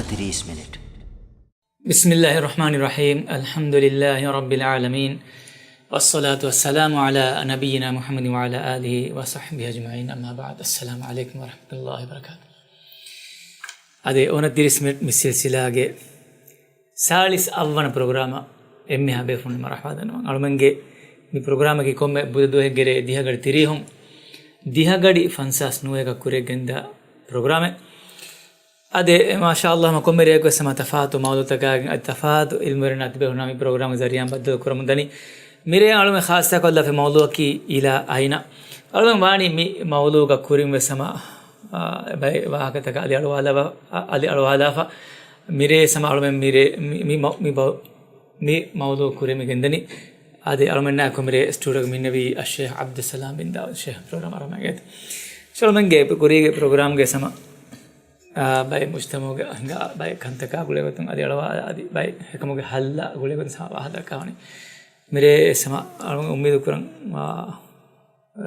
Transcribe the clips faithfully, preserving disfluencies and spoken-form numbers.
ތިރީސް މިނިޓް. بسم الله الرحمن الرحيم. الحمد لله رب العالمين. والصلاة والسلام على نبينا محمد وعلى آله وصحبه أجمعين. أما بعد. السلام عليكم ورحمة الله وبركاته. އަދި އޮނަތިރީސް މިނިޓް މި ސިލްސިލާގެ ސާޅީސް އަށްވަނަ ޕްރޮގްރާމަށް އެންމެހާ ބޭފުޅުން މަރުޙަބާ ދަންނަވަން. އަޅުމެންގެ މި ޕްރޮގްރާމަކީ ކޮންމެ ބުދަ ދުވަހެއްގެ ރޭ ދިހަ ގަޑި ތިރީހުން ދިހަ ގަޑި ފަންސާސް ނުވައެއްގަ ކުރިއަށް ގެންދާ ޕްރޮގްރާމެއް. އަދި، މާޝާﷲ، ކޮންމެ ރެއަކުވެސް ހަމަ ތަފާތު މައުޟޫޢުތަކާގެން އަދި ތަފާތު އިލްމުވެރިންނާ ތިބޭފުޅުންނާ މި ޕްރޮގްރާމް ޒަރީޢާ ބައްދަލު ކުރަމުން ދަނީ. މިރޭ އަޅުމެން ޚާއްޞަކޮށްލާފަ މައުޟޫޢަކީ އިލާ އައިނަ. އަޅުމެން ވާނީ މި މައުޟޫޢުގަ ކުރިން ވެސް ހަމަ، އާ، ބައެއް ވާހަކަތަކަށް އަލި އަޅުވާލާފަ، އަލި އަޅުވާލާފަ. މިރޭ ހަމަ އަޅުމެން މިރޭ މި، މި މަ-، މި ބަ-، މި މައުޟޫޢު ކުރިން މި ގެންދަނީ. އަދި އަޅުމެންނާ ކޮންމެ ރޭ ސްޓޫޑިއޯގަ މިންނެވީ އައްޝޭޚް ޢަބްދުއްސަލާމް ބިން ދާވޫދު ޝޭޚް ޕްރޮގްރާމް އަރަމަގޭތަ. އަޅުމެންގެ ކުރީގެ ޕްރޮގްރާމްގެ ހަމަ އާ، ބައެއް މުޖްތަމަޢުގެ ހިނގާ ބައެއް ކަންތަކާ ގުޅޭގޮތުން އަދި އަޅުވާ އަދި ބައެއް ހެކަމުގެ ހައްލާ ގުޅޭގޮތުން ސާ ވާހަކަ ދައްކާވަނީ. މިރޭ އެސް ހަމަ އަޅުގަނޑު އުއްމީދު ކުރަން، އާ،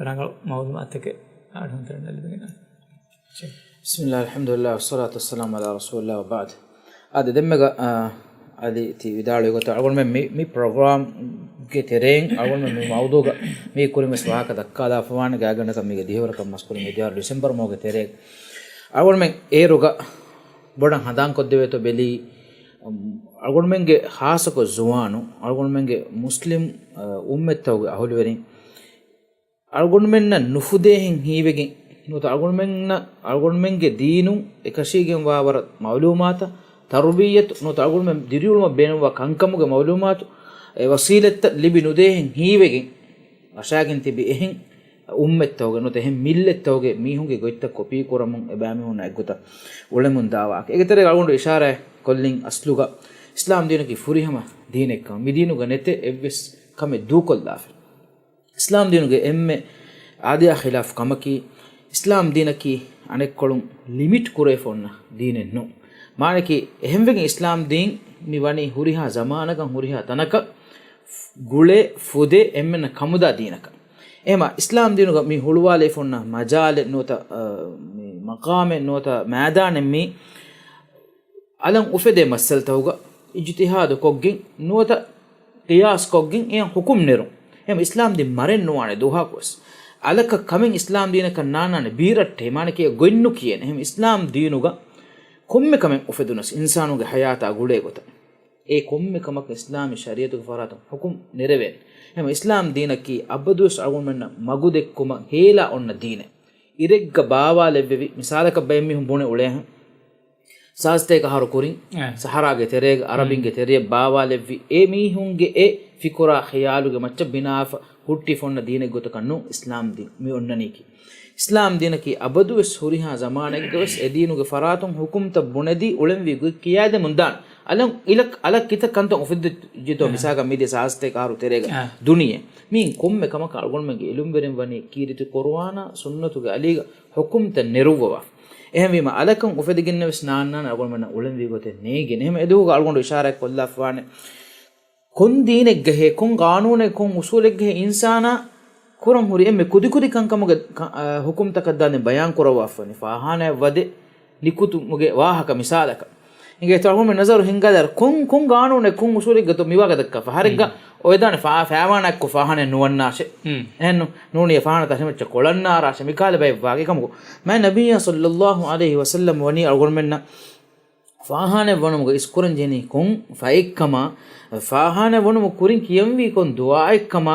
ރަނގަޅު މައުލޫމާތުތަކެއް އަޅުގަނޑު ލިބިގެން. بسم الله، الحمد لله، والصلاة والسلام على رسول الله، وبعد. އާދެ، ދެންމެގަ، އާ، އަދި ތި ވިދާޅުވި ގޮތަށް އަޅުގަނޑުމެން މި، މި ޕްރޮގްރާމްގެ ތެރެއިން އަޅުގަނޑުމެން މި މައުޟޫޢުގަ މީ ކުރިން ވެސް ވާހަކަ ދައްކާލާފަވާނެ. ގާތްގަނޑަކަށް މީގެ ދިހަވަރަކަށް މަސްކުރި މިދިޔަ ޑިސެމްބަރު މަހުގެ ތެރޭގަ އަޅުގަނޑުމެން އޭރުގަ ބޮޑަށް ހަނދާންކޮށްދެވޭތޯ ބެލީ، އަޅުގަނޑުމެންގެ ޚާއްޞަކޮށް ޒުވާނު، އަޅުގަނޑުމެންގެ މުސްލިމް، އަ، އުއްމަތްތަކުގެ އަހުލުވެރިން، އަޅުގަނޑުމެންނަށް ނުފުދޭހެން ހީވެގެން، ނުވަތަ އަޅުގަނޑުމެންނަށް، އަޅުގަނޑުމެންގެ ދީނުން އެކަށީގެންވާ ވަރަށް މައުލޫމާތަށް، ތަރުބިއްޔަތު، ނުވަތަ އަޅުގަނޑުމެން ދިރިއުޅުމަށް ބޭނުންވާ ކަންކަމުގެ މައުލޫމާތު، އެ ވަސީލަތްތައް ލިބި ނުދޭހެން ހީވެގެން، ވަށާގެން ތިބި އެހެން އުއްމަތްތަކުގެ ނުވަތަ އެހެން މިއްލަތްތަކުގެ މީހުންގެ ގޮތްތައް ކޮޕީ ކުރަމުން އެބައިމީހުންނާ އެއްގޮތަށް އުޅެމުން ދާވާކަށް. އޭގެ ތެރޭގަ އަޅުގަނޑު އިޝާރާތް ކޮށްލިން އަސްލުގަ އިސްލާމް ދީނަކީ ފުރިހަމަ ދީނެއްކަމަށް. މި ދީނުގަ ނެތޭ އެއްވެސް ކަމެއް ދޫކޮށްލާފަ. އިސްލާމް ދީނުގެ އެންމެ އާދަޔާ ޚިލާފު ކަމަކީ، އިސްލާމް ދީނަކީ އަނެއްކޮޅުން ލިމިޓް ކުރެވިފަ އޮންނަ ދީނެއް ނޫން. މާނައަކީ، އެހެންވެގެން އިސްލާމް ދީން މި ވަނީ ހުރިހާ ޒަމާނަކަށް ހުރިހާ ތަނަކަށް ގުޅޭ ފުދޭ އެންމެންނަށް ކަމުދާ ދީނަކަށް. އެހެމަ އިސްލާމް ދީނުގަ މި ހުޅުވާލެވިފަ އޮންނަ މަޖާލެއް ނުވަތަ، އަ، މި މަޤާމެއް ނުވަތަ މައިދާނެއް މީ އަލަށް އުފެދޭ މައްސަލަތަކުގަ އިޖްތިހާދު ކޮށްގެން ނުވަތަ ޤިޔާސް ކޮށްގެން އެޔަށް ޙުކުމް ނެރުން. އެހެން އިސްލާމް ދީން މަރެއް ނުވާނެ ދުވަހަކުވެސް. އަލަކަށް ކަމެއް އިސްލާމް ދީނަކަށް ނާންނާނެ ބީރައްޓެހި، މާނައަކީ ގޮތް ނުކިޔޭނެ. އެހެން އިސްލާމް ދީނުގަ ކޮންމެ ކަމެއް އުފެދުނަސް އިންސާނުގެ ޙަޔާތާ ގުޅޭ ގޮތަށް، އެ ކޮންމެ ކަމަކަށް އިސްލާމީ ޝަރީޢަތުގެ ފަރާތުން ޙުކުމް ނެރެވޭނެ. އެހެން އިސްލާމް ދީނަކީ އަބަދުވެސް އަޅުގަނޑުމެންނަށް މަގުދެއްކުމަށް ހޭލާ އޮންނަ ދީނެއް. އިރެއްގަ ބާވާލެއްވެވި، މިސާލަކަށް ބައެއް މީހުން ބުނެ އުޅޭހެން، ސާސްތޭކަ އަހަރު ކުރިން އެ. ސަހަރާގެ ތެރޭގަ އަރަބިންގެ ތެރެއަށް ބާވާލެއްވި އެ މީހުންގެ އެ ފިކުރާ ޚިޔާލުގެ މައްޗަށް ބިނާވެފަ ހުއްޓިފަ އޮންނަ ދީނެއް ގޮތަކަށް ނޫން އިސްލާމް ދީން މި އޮންނަނީކީ. އިސްލާމް ދީނަކީ އަބަދުވެސް ހުރިހާ ޒަމާނެއްގަވެސް އެ ދީނުގެ ފަރާތުން ޙުކުމްތައް ބުނެދީ އުޅެންވީ ގޮތް ކިޔައިދެމުންދާނެ. އަލަށް އިލަކް-، އަލަށް ކިތައް ކަންތައް އުފެއްދިއްޖެތޯ އެ. މިސާލަކަށް މިދިޔަ ސާސްތޭކަ އަހަރު ތެރޭގަ އެ. ދުނިޔެ. މިއިން ކޮންމެ ކަމަކަށް އަޅުގަނޑުމެންގެ އިލުމްވެރިން ވަނީ ކީރިތި ޤުރުއާނާ ސުންނަތުގެ އަލީގަ ޙުކުމްތައް ނެރުއްވަވާ. އެހެންވީމަ، އަލަކަށް އުފެދިގެންނެވެސް ނާންނާނެ އަޅުގަނޑުމެންނަށް އުޅެންވީ ގޮތެއް ނޭނގޭނެ. އެހެން އެދުވަހުގަ އަޅުގަނޑު އިޝާރާތް ކޮށްލާފަވާނެ. ކޮން ދީނެއްގަހޭ، ކޮން ގާނޫނެއް، ކޮން އުސޫލެއްގަހޭ އިންސާނާ ކުރަން ހުރި އެންމެ ކުދިކުދި ކަންކަމުގެ ކަ-، އަ، ޙުކުމްތަކަށް ދާން ބަޔާން ކުރައްވާފަވަނީ. ފާޚާނާއަށް ވަދެ ނިކުތުމުގެ ވާހަކަ މިސާލަކަށް. އިނގޭތޯ އަޅުގަނޑުމެން ނަޒަރު ހިންގާލާއިރު ކޮން، ކޮން ގާނޫނެއް ކޮން އުސޫލެއްގަތޯ މިވާގަ ދައްކާފަ؟ ހަރެއްގަ ހުން. އޮވެދާނެ ފާ-، ފާވާނާއެއްކޮށް ފާޚާނާއެއް ނުވަންނާށޭ. ހުން. އެހެން ނޫނީ ފާޚާނާ ތަށިމައްޗަށް ކޮޅަންނާރާށޭ. މިކަހަލަ ބައެއް ވާގި ކަމަކު. މާތް ނަބިއްޔާ ޞައްލައްލާހު ޢަލައިހި ވަސައްލަމް ވަނީ އަޅުގަނޑުމެންނަށް ފާޚާނާއެއް ވަނުމުގަ އިސްކުރަން ޖެހެނީ ކޮން ފަޔެއްކަމާ، ފާޚާނާއެއް ވަނުމަށް ކުރިން ކިޔަންވީ ކޮން ދުޢާއެއްކަމާ،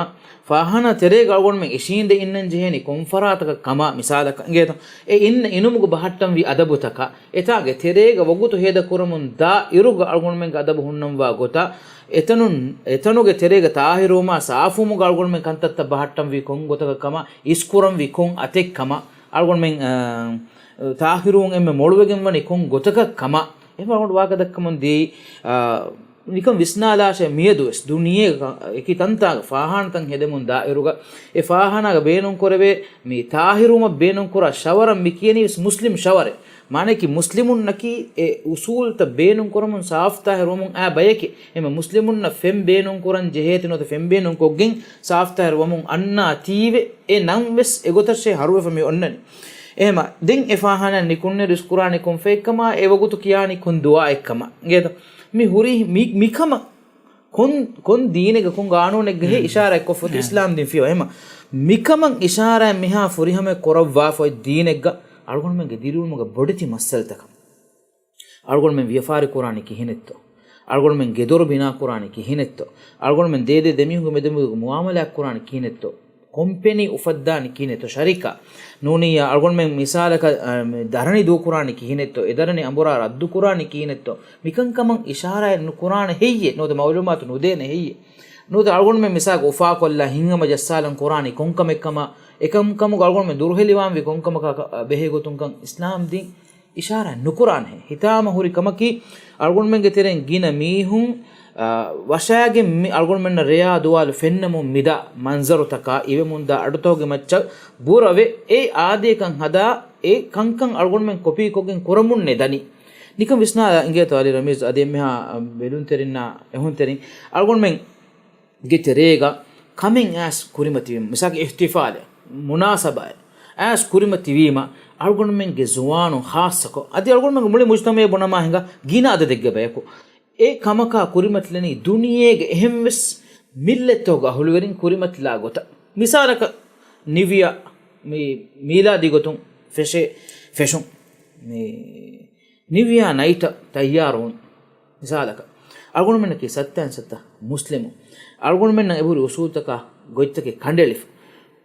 ފާޚާނާ ތެރޭގަ އަޅުގަނޑުމެން އިށީނދެ އިންނަން ޖެހޭނީ ކޮން ފަރާތަކަށް ކަމާ، މިސާލަކަށް އިނގޭތޯ، އެ އިންނަ އިނުމުގަ ބަހައްޓަންވީ އަދަބުތަކާ، އެތާގެ ތެރޭގަ ވަގުތު ހޭދަ ކުރަމުން ދާ އިރުގަ އަޅުގަނޑުމެންގެ އަދަބު ހުންނަންވާ ގޮތާ، އެތަނުން، އެތަނުގެ ތެރޭގަ ތާހިރުވުމާ ސާފުވުމުގަ އަޅުގަނޑުމެން ކަންތައްތައް ބަހައްޓަންވީ ކޮން ގޮތަކަށް ކަމާ، އިސްކުރަންވީ ކޮން އަތެއް ކަމާ، އަޅުގަނޑުމެން، އާ، ތާހިރުވުން އެންމެ މޮޅުވެގެން ވަނީ ކޮން ގޮތަކަށް ކަމާ، އެހެން އަޅުގަނޑު ވާހަކަ ދައްކަމުން ދިޔައީ، އާ، ނިކަން ވިސްނާލާށޭ، މިއަދުވެސް ދުނިޔޭގަ އެކި ތަންތާގަ ފާޚާނާތައް ހެދެމުން ދާ އިރުގަ، އެ ފާޚާނާގަ ބޭނުންކުރެވޭ މި ތާހިރުވުމަށް ބޭނުންކުރާ ޝަވަރަށް މި ކިޔަނީވެސް މުސްލިމް ޝަވަރޭ. މާނައަކީ މުސްލިމުންނަކީ އެ އުސޫލުތައް ބޭނުންކުރަމުން ސާފުތާހިރުވަމުން އައި ބަޔެކޭ. އެމެ މުސްލިމުންނަށް ފެން ބޭނުންކުރަން ޖެހޭތީ ނުވަތަ ފެން ބޭނުންކޮށްގެން ސާފުތާހިރުވަމުން އަންނާތީވެ، އެ ނަން ވެސް އެގޮތަށޭ ހަރުވެފަ މި އޮންނަނީ. އެހެމަ ދެން އެ ފާހާނާ ނިކުންނެ ރިސްކުރާނީ ކޮން ފެއްކަމާ އެ ވަގުތު ކިޔާނީ ކޮން ދުޢާއެއްކަމަށް. އިނގޭތަ؟ މި ހުރީ މި، މިކަމަށް ކޮން، ކޮން ދީނެއްގަ ކޮން ގާނޫނެއްގަ ހޭ އިޝާރާތް ކޮށްފަތު އިސްލާމް ދީން ފިޔަވަ. އެހެމަ މިކަމަށް އިޝާރާތް މިހާ ފުރިހަމަ ކުރައްވާފަ އޮތް ދީނެއްގަ އަޅުގަނޑުމެންގެ ދިރިއުޅުމުގަ ބޮޑެތި މައްސަލަތަކަށް. އަޅުގަނޑުމެން ވިޔަފާރި ކުރާނީ ކިހިނެއްތޯ؟ އަޅުގަނޑުމެން ގެދޮރު ބިނާ ކުރާނީ ކިހިނެއްތޯ؟ އަޅުގަނޑުމެން ދޭދޭ ދެމީހުންގެ މެދު މުއާމަލާތް ކުރާނީ ކިހިނެއްތޯ؟ ކޮމްޕެނީ އުފައްދާނީ ކިހިނެއްތޯ؟ ޝަރިކާ ނޫނިއްޔާ އަޅުގަނޑުމެން މިސާލަކަށް، އަ، މި ދަރަނި ދޫކުރާނީ ކިހިނެއްތޯ؟ އެ ދަރަނި އަނބުރާ ރައްދު ކުރާނީ ކިހިނެއްތޯ؟ މިކަންކަމަށް އިޝާރާތް ނުކުރާނެ ހެއްޔޭ؟ ނުވަތަ މައުލޫމާތު ނުދޭނެ ހެއްޔޭ؟ ނުވަތަ އަޅުގަނޑުމެން މިސާލަކަށް އުފާކޮށްލާ ހިތްހަމަ ޖައްސާލަން ކުރާނީ ކޮންކަމެއްކަމަށް، އެކަމަކު އަޅުގަނޑުމެން ދުރުހެލިވާންވީ ކޮންކަމަކާ ބެހޭ ގޮތުންކަން އިސްލާމް ދީން އިޝާރާތް ނުކުރާނެ. ހިތާމަ ހުރި ކަމަކީ، އަޅުގަނޑުމެންގެ ތެރެއިން ގިނަ މީހުން، އާ، ވަށާގެން މި އަޅުގަނޑުމެންނަށް ރެޔާ ދުވާލު ފެންނަމުން މިދާ މަންޒަރުތަކާ، އިވެމުންދާ އަޑުތަކުގެ މައްޗަށް ބުރަވެ، އެ އާދޭކަން ހަދާ، އެ ކަންކަން އަޅުގަނޑުމެން ކޮޕީކޮށްގެން ކުރަމުންނޭ ދަނީ. ނިކަން ވިސްނާލާ އިނގޭތޯ އަލީ ރަމީޒް، އަދި އެންމެހާ ބެލުންތެރިންނާ އެހުންތެރިން، އަޅުގަނޑުމެން ގެ ތެރޭގަ ކަމެއް އައިސް ކުރިމަތިވީމަ، މިސާލަކަށް އިޙްތިފާލެއް، މުނާސަބާއެއް އައިސް ކުރިމަތިވީމަ، އަޅުގަނޑުމެންގެ ޒުވާނުން ޚާއްޞަކޮށް، އަދި އަޅުގަނޑުމެންގެ މުޅި މުޖްތަމަޢެއް ބުނަމާ ހިނގާ ގިނަ އަދަދެއްގެ ބަޔަކު އެ ކަމަކާ ކުރިމަތިލަނީ ދުނިޔޭގެ އެހެންވެސް މިއްލަތްތަކުގެ އަހުލުވެރިން ކުރިމަތިލާ ގޮތަށް. މިސާލަކަށް ނިވްޔާ މި މީލާދީ ގޮތުން ފެށޭ ފެޝުން، މި ނިވްޔާ ނައިޓަށް ތައްޔާރުވުން. މިސާލަކަށް، އަޅުގަނޑުމެންނަކީ ސައްތައިން ސައްތަ މުސްލިމުން. އަޅުގަނޑުމެންނަށް އެބުރި އުސޫލުތަކާ ގޮތްތަކެއް ކަނޑައެޅިފަ.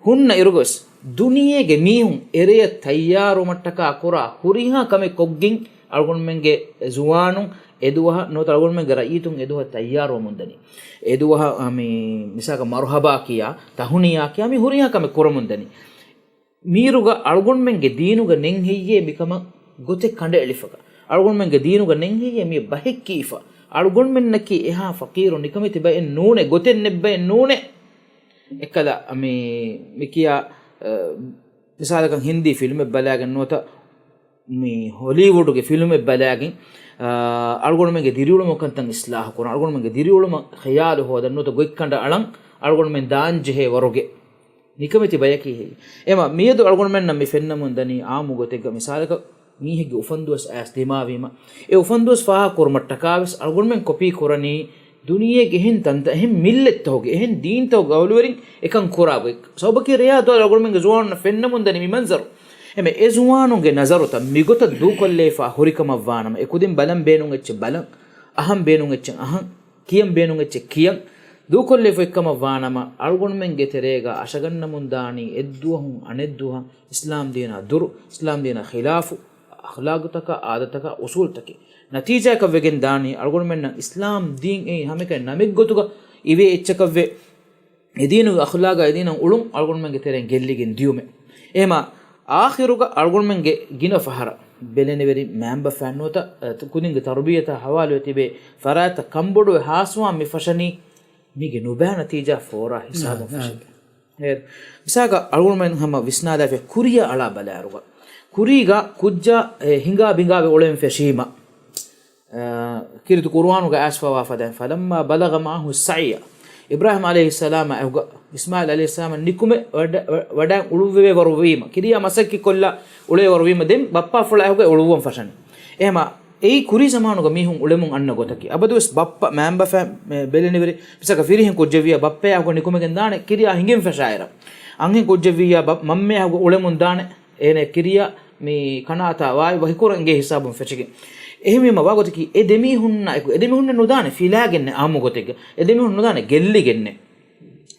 ހުންނަ އިރުގަވެސް، ދުނިޔޭގެ މީހުން އެރެޔަށް ތައްޔާރުވުމަށްޓަކާ ކުރާ ހުރިހާ ކަމެއް ކޮށްގެން، އަޅުގަނޑުމެންގެ ޒުވާނުން އެދުވަހަށް ނުވަތަ އަޅުގަނޑުމެންގެ ރައްޔިތުން އެދުވަހަށް ތައްޔާރުވަމުންދަނީ. އެދުވަހަށް، އަ، މި، މިސާލަކަށް މަރުޙަބާ ކިޔާ، ތަހުނިޔާ ކިޔާ، މި ހުރިހާ ކަމެއް ކުރަމުންދަނީ. މީރުގަ އަޅުގަނޑުމެންގެ ދީނުގަ ނެތް ހެއްޔޭ މިކަމަށް ގޮތެއް ކަނޑައެޅިފަ؟ އަޅުގަނޑުމެންގެ ދީނުގަ ނެތް ހެއްޔޭ މި ބަހެއް ކީފަ؟ އަޅުގަނޑުމެންނަކީ އެހާ ފަޤީރު ނިކަމެތި ބައެއް ނޫނޭ، ގޮތެއް ނެތް ބައެއް ނޫނޭ. އެކަލަ މި، މި ކިޔާ، އަ، މިސާލަކަށް ހިންދީ ފިލްމެއް ބަލާގެން ނުވަތަ މި ހޮލީވުޑުގެ ފިލްމެއް ބަލާގެން، އާ، އަޅުގަނޑުމެންގެ ދިރިއުޅުމަކަށް ތަން އިސްލާހު ކުރަން، އަޅުގަނޑުމެންގެ ދިރިއުޅުމަށް ޚިޔާލު ހޯދަން ނުވަތަ ގޮތްކަނޑަށް އަޅަން އަޅުގަނޑުމެން ދާންޖެހޭ ވަރުގެ ނިކަމެތި ބަޔަކީ ހެއްޔޭ؟ އެމަ މިއަދު އަޅުގަނޑުމެންނަށް މި ފެންނަމުން ދަނީ އާއްމު ގޮތެއްގަ މިސާލަކަށް މީހެއްގެ އުފަންދުވަސް އައިސް ދިމާވީމަ، އެ އުފަންދުވަސް ފާހަގަކުރުމަށްޓަކާވެސް އަޅުގަނޑުމެން ކޮޕީ ކުރަނީ ދުނިޔޭގެ އެހެން ތަންތަން، އެހެން މިއްލަތްތަކުގެ، އެހެން ދީންތަކުގެ އަހުލުވެރިން އެކަން ކުރާ ގޮތް. ސަބަބަކީ ރެޔާ ދުވާލު އަޅުގަނޑުމެންގެ ޒުވާނުންނަށް ފެންނަމުން ދަނީ މި މަންޒަރު. އެމެ އެ ޒުވާނުންގެ ނަޒަރުތައް މިގޮތަށް ދޫކޮށްލައިފާ ހުރިކަމަށްވާނަމަ، އެ ކުދިން ބަލަން ބޭނުން އެއްޗެއް ބަލަން، އަހަން ބޭނުން އެއްޗެއް އަހަން، ކިޔަން ބޭނުން އެއްޗެއް ކިޔަން، ދޫކޮށްލައިފަ އެއްކަމަށްވާނަމަ، އަޅުގަނޑުމެންގެ ތެރޭގަ އަށަގަންނަމުން ދާނީ އެއްދުވަހުން އަނެއްދުވަހަށް އިސްލާމް ދީނާ ދުރު، އިސްލާމް ދީނާ ޚިލާފު އަޚްލާގުތަކާ، އާދަތަކާ، އުސޫލުތަކެއް. ނަތީޖާއަކަށްވެގެން ދާނީ، އަޅުގަނޑުމެންނަށް އިސްލާމް ދީން އެއީ ހަމައެކަނި ނަމެއްގޮތުގަ އިވޭ އެއްޗަކަށްވެ، އެދީނުގެ އަޚްލާގާ އެދީނަށް އުޅުން އަޅުގަނޑުމެންގެ ތެރެއިން ގެއްލިގެން ދިޔުމެއް. އެހެމަ އާޚިރުގަ އަޅުގަނޑުމެންގެ ގިނަ ފަހަރަށް ބެލެނިވެރިން މައިންބަފައިން ނުވަތަ، އަ، ކުދިންގެ ތަރުބިއްޔަތާ ހަވާލުވެ ތިބޭ ފަރާތްތައް ކަންބޮޑުވެ ހާސްވާން މި ފަށަނީ މީގެ ނުބައި ނަތީޖާ ފޯރާ ހިސާބުން ނާ، ނާ. ފެށިގެން. އޭރު މިސާލަކަށް އަޅުގަނޑުމެން ހަމަ ވިސްނާލާފި ކުރިއަށް އަޅާ ބަލާއިރުގަ، ކުރީގަ ކުއްޖާ، އެ، ހިނގާ ބިނގާވެ އުޅެން ފެށީމަ، އަ، ކީރިތި ޤުރުއާނުގަ އައިސްފަވާ ފަދައިން، فَلَمَّا بَلَغَ مَعَهُ السَّعْيَ، އިބްރާހީމް ޢަލައިހިއްސަލާމާ އެހުގަ އިސްމާޢީލް ޢަލައިހިއްސަލާމް ނިކުމެ ވަޑަ-، ވަ-، ވަޑައިން އުޅުއްވެވޭ ވަރުވީމަ، ކިރިޔާ މަސައްކަތްކޮށްލާ އުޅޭ ވަރުވީމަ، ދެން ބައްޕާފުޅާ އެހުގަ އުޅުއްވަން ފަށަނީ. އެހެމަ އެއީ ކުރީ ޒަމާނުގަ މީހުން އުޅެމުން އަންނަ ގޮތަކީ. އަބަދުވެސް ބައްޕަ މައިންބަފައިން ބެލެނިވެރި، މިސާލަކަށް ފިރިހެން ކުއްޖެއްވިއްޔާ ބައްޕަޔާ އެހުގަ ނިކުމެގެން ދާނެ، ކިރިޔާ ހިނގެން ފަށާއިރަށް. އަންހެން ކުއްޖެއްވިއްޔާ ބަ-، މަންމަޔާ އެހުގަ އުޅެމުން ދާނެ، އޭނަ ކިރިޔާ މި ކަނާތާ ވާއި ވަކިކުރަން އެނގޭ ހިސާބުން ފެށިގެން. އެހެންވީމަ ވާ ގޮތަކީ އެ ދެމީހުންނާ އެކު، އެ ދެމީހުންނެއް ނުދާނެ ފިލާގެންނެއް އާއްމު ގޮތެއްގަ. އެ ދެމީހުން ނުދާނެ ގެއްލިގެންނެއް.